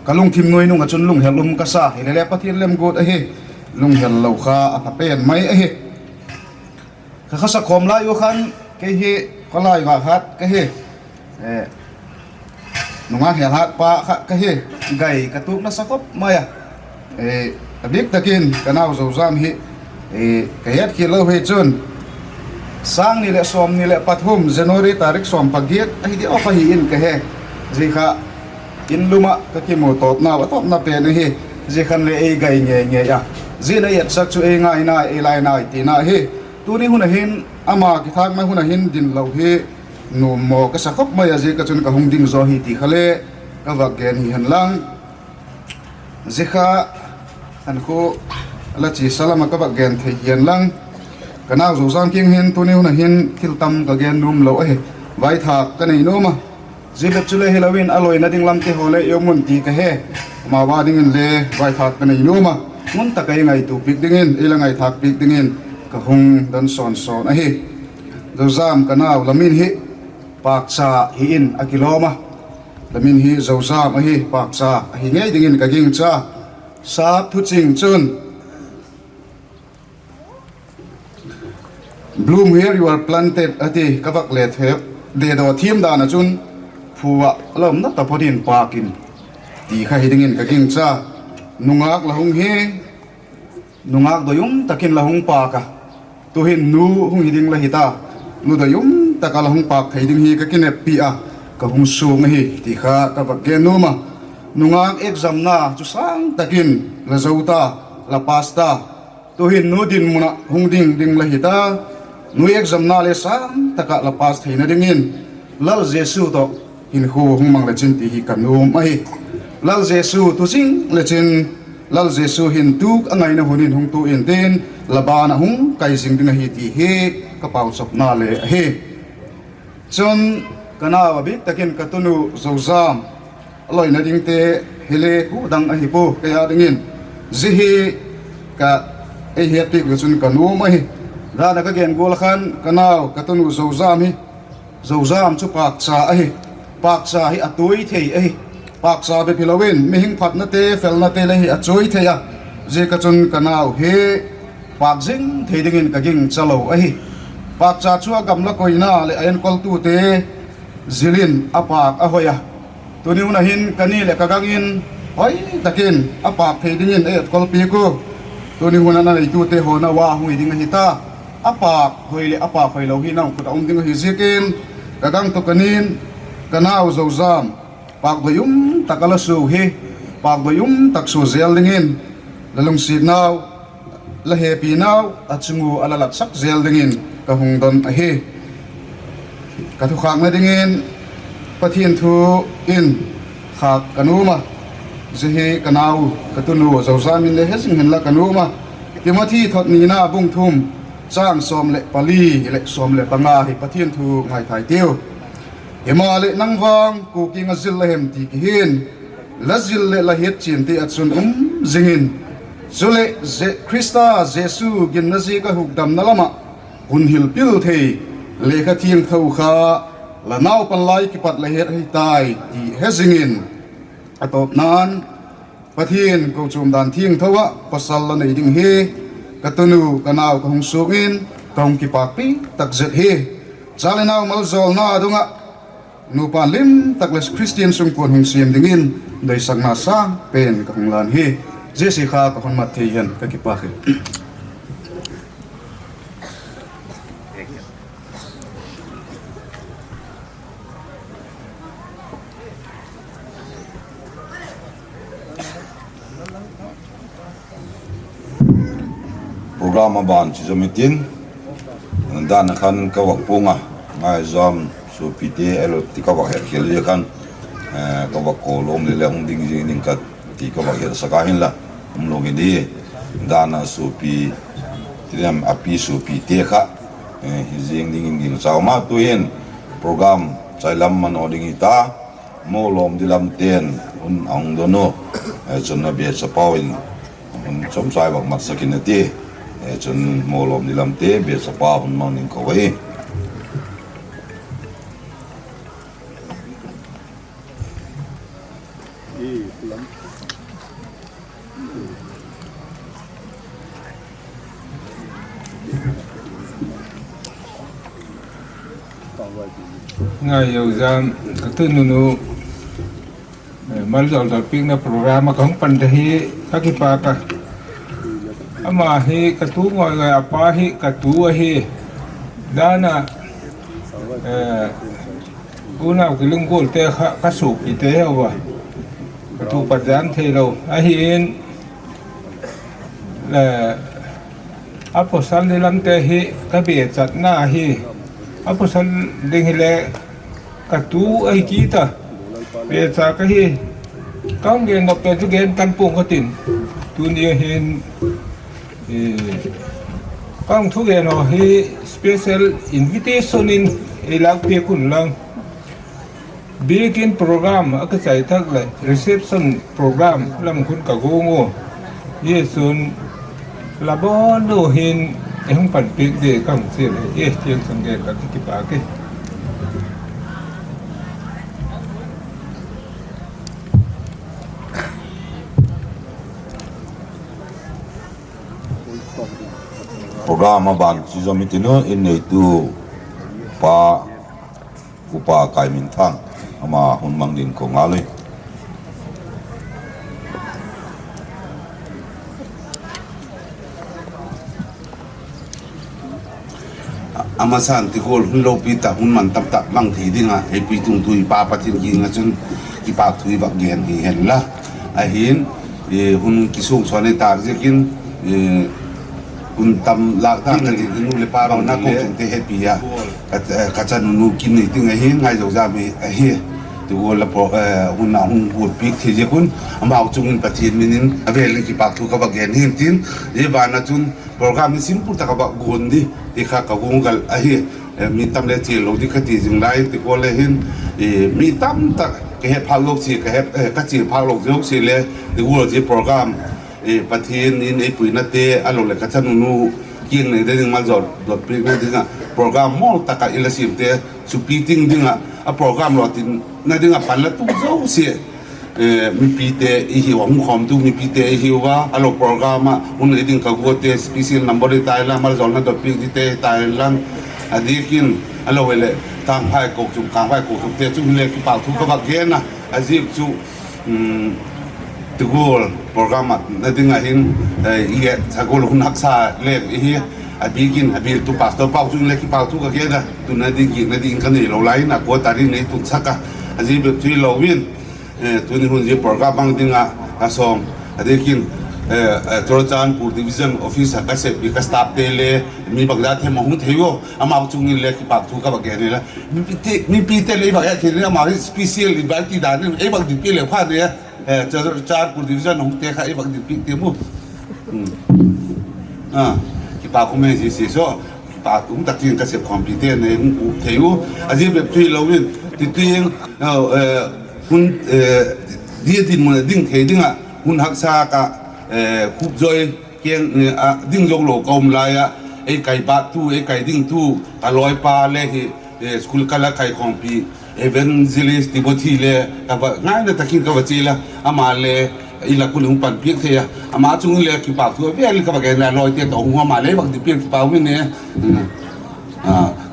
Ka lungthim nuai nung ah chun lunghel um ka sa, hilele Pathian lemguat ahi, lunghel lo kha a pha pen mai ahi. Ka khawsak khawm lai ua khan, kei hi, khawlai va khat ka hi, nungak hel hat pa khat ka hi, gai ka tuak nasa khop mai a. A bik tak in ka nau Zozam hi ka hetkhial lo hi chun, sâng ni leh sawmni leh pathum January tarik sawm pagiat ahi diak ahi in ka he. Zia kha in lum ah ka kimu tawpnau a tawpna pen ahi. Zia khan le ei gai ngei ngei a, zia in a etsak chu ei ngai nai, ei lai nai tina ahi. Tuni hun ah hin, ama kithâkna hun ah hin din lo hi nuam maw ka sa khop mai a, zia ka chun ka hung ding zaw hi ti kha le ka vak gen hi hen lang. Zia kha khan khu la chia sa lam ah ka vak gen thei hi hen lang. Ka nau Zozam kiang hin tuni hun ah hin thil tam ka gen nuam lo ahi. Vaithâk ka nei nuam a, zia bep chule hilo in a loina ding lamte haw le i um un ti ka he. Amau â dingin le vaithâk ka nei nuam a, ngun tak ah i ngaitua piak dingin, i la ngaithâk piak dingin ka hung don sawn sawn ahi. Zozam ka nau, la min hi Pâkcha hi in a kilawm a, la min hi Zozam ahi, Pâkcha ahi ngei dingin ka gingcha. Sap thuching chun, Bloom where you are planted a ti, ka vak le thep, dedaw thiam dan ah chun, phu ah la umna taphot in pâk in, ti kha hi dingin ka gingcha. Nungak la hung hi, nungak doi um tak in la hung pâk a, tu'hin nu hung hi ding la hi ta, nu doi um tak ah la hung pâk thei ding hi ka kineppi a, ka hung suang ahi ti kha ka vak gen nuam a. Nungak examna chu sâng tak in la zo ta, la pass ta, tu'hin nu dinmun ah hung ding ding la hi ta, nu examna le sâng tak ah la pass theina dingin Lal Jesu tawh hinkhua hung mang le chin ti hi ka nuam ahi. Lal Jesu tu zing le chin, Lal Jesu hin tu a ngaina hun in hung tu intin, la ban ah hung kai zing ding ahi ti hi ka pauchapna le ahi. Chun, ka nau, a bik tak in ka tunu Zozam, a loina dingte hile khu dang ahi pua kei â dingin, zia hi ka ei hetpiak le chun ka nuam ahi. Dan ah ka gen gual ah khan ka nau, ka tunu Zozam hi, Zozam chu pâkcha ahi. Pâkcha hi a tuai thei ahi. Pâkcha bep hilo in mihing phatnate, felnate le hi a chuai thei a, zia ka chun ka nau hi pâk zing thei dingin ka gingcha lo ahi. Pâkcha chu a gamla koina leh a enkoltute zil in a pâk a hoi a, tuni hun ah hin ka ni leh ka gang in hoi tak in a pâk thei dingin ei etkol piak u. Tuni hun ah na neitute haw na ua hung hi ding ahi ta. A pâk hoi leh a pâk hoilo hi nang khut ah um ding ahi ziakin, ka gang tawh ka nin, ka nau Zozam, pâk doi um tak ah la sua hi, pâk doi um tak sua zel dingin, la lungsiatnau, la hepinau a chung ua la latsak zel dingin ka hung don ahi. Ka thukhâkna dingin Pathian thu in khâk ka nuam a, zia hi ka nau, ka tunu Zozam in le he zing hinla ka nuam a. Timothy thot nina bung thum, châng sawm leh pali leh sawm leh panga hi Pathian thu ngaithai tiu. Himaleh nang vang kua kiang ah zil la hem ti kihin, la zil leh la hiat chiante ah chun um zing in. Chuleh, Khrista Jesu ginna ziak ah hukdamna lam ah hun hil pil thei lekha thiangtho kha la naupan lai kipat la het ahi tai ti he zing in. A tawpna'n, Pathian kochuam dan thiangtho ah pawsal la nei ding hi ka tunu ka nau ka hung suak in, ka hung kipâkpi tak zet hi. Cha le nau maljawlna dung ah nupa lim tak leh Khristian sungkuan hung siam dingin doisakna sâng pen ka hung lan hi. Zia si kha ka hun mat thei hen, ka kipâk hi. Program a ban chi zom i tin, dan a khan ka vak puang a, ngaizam suapite elo ti ka vak het khel zia khan, ka vak ko lawm le le hung ding zing ding ka ti ka vak hetsak a hinla, um lo hi di. Dan a suapi, ti diam a pi suapite kha hi zing dingin ging chau ma tu'hin program chai lam man aw ding hi ta. Mo lawm di lamte'n hun a hung don u, chun a bia chapau in hun chomchai vak matsak in a ti. Chun mo lawm di lamte bia chapau hun mang ding ko ahi. Ngai Zozam, ka tununu maljawl dotpiakna program ah ka hung pan ta hi, ka kipâk a. Ama hi ka tu ngai ngai a, a pa hi ka tu ahi. Dan ah, unau kilunggualte kha ka suapite hi a, ka tu pat dan theilo ahi'n, a pawsal di lamte hi ka bia chatna hi, a pawsal ding hile ka tu ahi kit a, bia cha ka hi. Ka hung gen nop pen chu gen tam pua'ng ka tin, tuni hin ka hung thugen haw hi special invitation in ei lâkpiak un lang, biakin program a ka chai tak leh reception program lam khun ka guang u. Hi chun la bawn lo hin ei hung panpiak di ka hung chial hi, e, tiang chun gen ka kipâk e. Program a ban chi zom i tin u, in neitu pa, Upa Kaiminthang, ama hun mang ding ka ngal ui. A masan ti gual hun lopi tak hun man tam tak mang thei ding ah ei puitung tu i Pa Pathian kiang ah chun kipâk thu i vak gen hi hen la. Ahi'n, hun kisuang suan i tâk ziakin, hun tam lâk ta ka ti, nu leh pa, rona kochuamte hepi a, ka chanu nu kin nei ting ahi, Ngaizozam ahi. Ti gual la, hun a hung guat piak thei ziak un, amau chung in Pathian min in a vêl in kipâk thu ka vak gen hi'n tin, zia ban ah chun program hi simple tak a vak guan di ti kha ka guanggal ahi. Mi tam le chial lo di ka ti zing lai in, ti gual le hin, mi tam tak ka he phâk zosia, ka chial phâk lo zosia le, ti gual zia program, Pathian in ei puinate a lo leh ka chanu nu kiang nei ding maljawl dotpiakna ding ah program mawl tak ah i la siamte supi ting ding ah, a program lo tinna ding ah pan la tung zosia mipite i hiu a, hung khawmtu mipite i hiu a, a lo program ah hun nei ding ka guate special number i tai lang, maljawlna dotpiak dingte i tai lang, a diak in a lo leh Kângvai kochuam, Kângvai kochuamte chung le kipâk thu ka vak gen a, a ziak chu, ti gual program ah na ding ah hin, i et sa gual hun haksa leng i hi, a bik in a biltu pastor pau chung le kipâk thu ka gen a, tuna ding giakna ding ka neilo lai in a quarter in ei tunsak a, a zia bep chu hilo in, tuni hun zia program mang ding ah ka sawm, a diak in Churachandpur Division Office ah ka sep i ka staffte le mi bangzat hem a hung thei u, amau chung in le kipakthu ka va gen hi la. Mipite le i va het thei le, amau hi special invitee dan in ei va dikpi le pha ne. Churachandpur Division hungte kha ei va dikpi ti mu. Kipak um e, zia sia saw, kipak um tak in ka sep khawmpite nei hung uk thei u. A zia bep chu hilo in, ti tiang, hun, zia dinmun a ding thei ding ah hun haksa ka khupzoi keng, ding zo lo ka um lai ah, ei kai bâktu, ei kai dingtu, ka lawipa le hi, school ka la kai khawmpi, Evangelist Timothy le ka va ngaina tak in ka va chial a, ama le i lak un hung panpiak thei a, ama chung in le kipakthu a vêl in ka va gen a, lawite tawh hung ama le va dikpi a kipak um in e.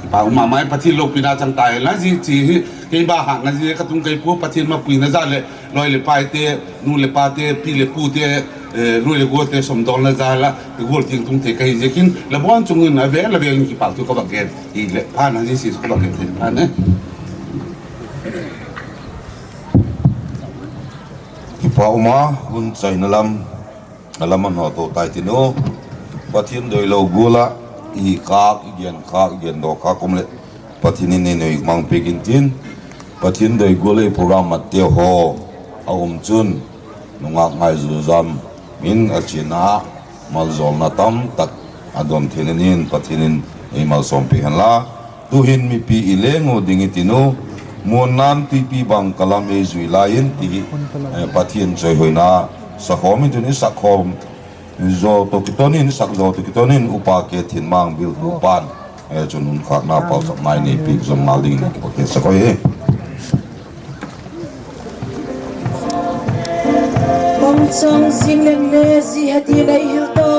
Kipak um a mai, Pathian lopina chang ta hen la, zia chi hi keima hâtna zia ka tung kei pua, Pathian mapuina zia leh lawi leh paite, nu leh pate, pi leh pute, lu leh gualte sawmdawlna zia la i gual tiang tung thei ka hi ziakin la bawn chung in a vêl a vêl in kipakthu ka va gen hi leh phan a, zia sia ka va gen thei phan e. Kipak um a, hun chaina lam a lam a hawto tai tin u. Pathian doilo gual ah i khâk, i gen khâk, i gen daw khâk um leh Pathian in ei nuai mang piak intin, Pathian doi gual ah i program matte haw a um chun nungak ngai zuzam in a chiana maljawlna tam tak a don theina dingin Pathian in ei malsawm piak hen la. Tu'hin mipi i leng u ding i tin u, muanna'n tuipi bang ka lam ei zui lai in ti hi, Pathian chawihoina sakhawm in tun i sak khawm zaw tawh kiton in, sak zaw tawh kiton in upa Kethinmang Biltu pa'n chun hun khâkna pauchapna ei neipiak zom ngal dingin kipak sak ui hi. Bangchang zing leng le zia hi ding ei hil ta.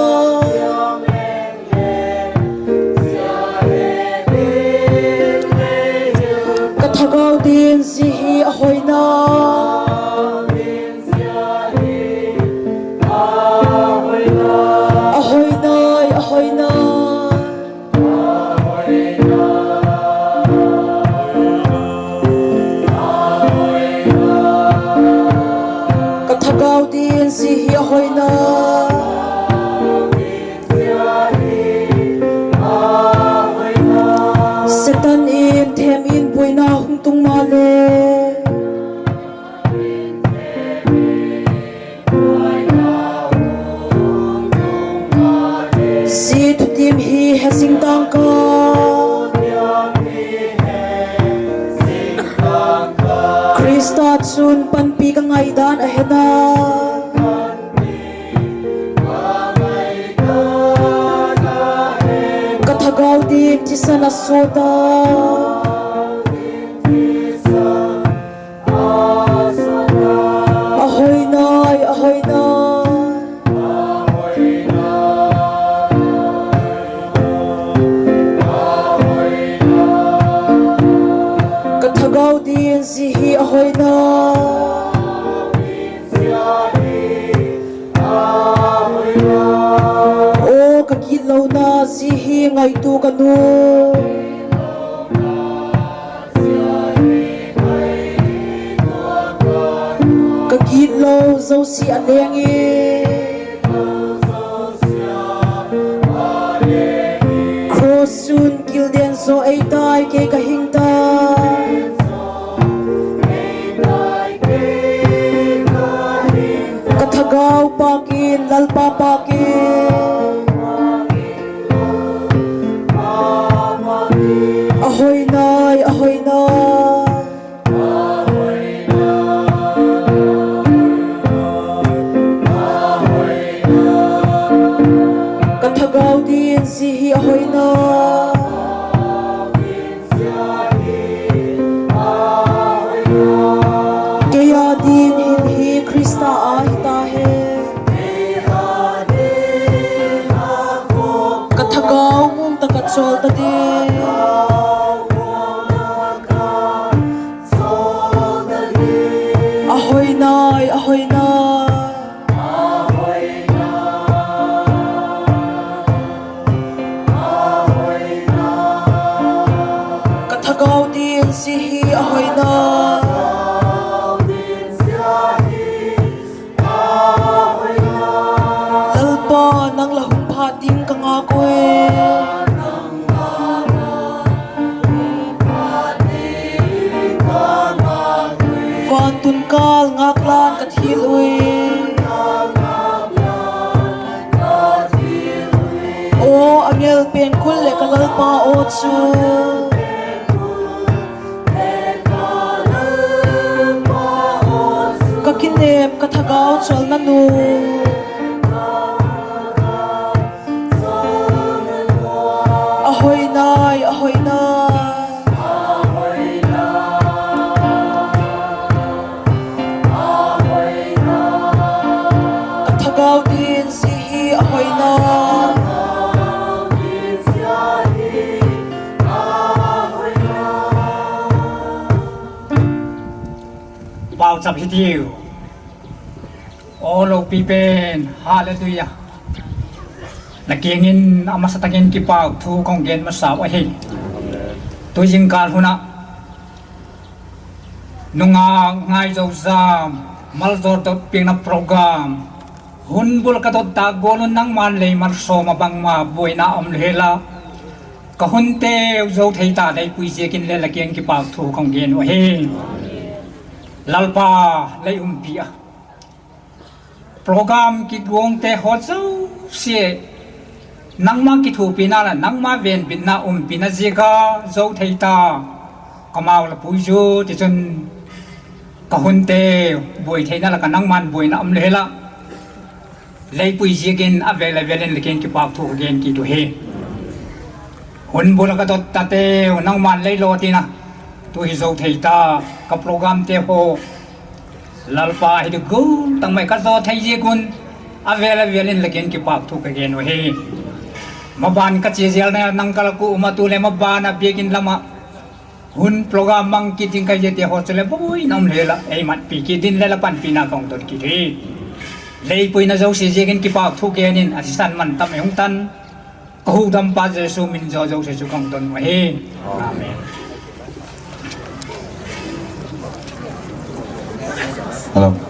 Ka thagau din zia hi a hoi nai, a hoi nai, a hoi nai. Ka thagau din zia hi a hoi nai. Setan in them in buaina hung tung maleh, zia thutiam hi he zing tang ka, Khrista chun panpi ka ngaidan a he na. Ka thagau din thisan a sut a. A hoi nai, a hoi nai. Ka thagau din zia hi a hoi nai. Aw ka gitlona zia hi ngaitua ka nuam. Ka gitlo zosia a leng in, cross chun kilden zaw ei tai, kei ka hing tai. Ka thagau pâk in, Lalpa pâk in. A hoi nai, a hoi nai. Ka thagau din zia hi a hoi nai. Kei â din hin hi Khrista â hita hen. Ka thagau mum tak ah chawl ta ding. A hoi nai, a hoi nai. Ka thagau din zia hi a hoi nai. Tun kâl ngâk lan ka thil ui. Aw angel pengkul leh ka Lalpa aw chu, ka kinêp ka thagau chawlna nu. A hoi nai, a hoi nai. Ka thagau din zi hi a hoi nai. Pauchap hitiu. Aw lopi pen, hallelujah. La kiang in a masa tak in kipak thu ka hung gen masau ahi. Tu zingkâl hun ah nungak ngai zo zam, maljawl dot piakna program, hun bul ka dot tâk gual un nangma'n lei malsawm ah bangma buaina um lo hela, ka hunteu zo thei ta, lei pui ziak in le la kiang kipak thu ka hung gen uh ahi. Lalpa, lei umpi a, program kiguangte haw zosia nangma kithuapina leh nangma venbitna umpina ziak a zo thei ta, ka mau la pui zu tichun, ka hunteu buai theina lak ah nangma'n buaina um lo hela, lei pui ziak in a vêl a vêl in la kiang kipak thu ka gen kit uh hi. Hun bul ah ka dot tateu nangma'n lei lawtin a, tu hi zo thei ta, ka programte haw Lalpa hi di gul tak mai ka zaw thei ziak un, a vêl a vêl in la kiang kipak thu ka gen uh hi. Maban ka chia zelna nang ka lak u um a, tu leh maban a biakin lam ah hun program mang kit ding ka hi ziate haw chuleh buaina um lo hela ei matpi kit ding leh la panpina ka hung don kit hi. Lei puina zosia ziak in kipak thu gen in a thisan man tam ei hung tan, ka hukdampa Jesu min zaw zosia chu ka hung don uh ahi. Amen.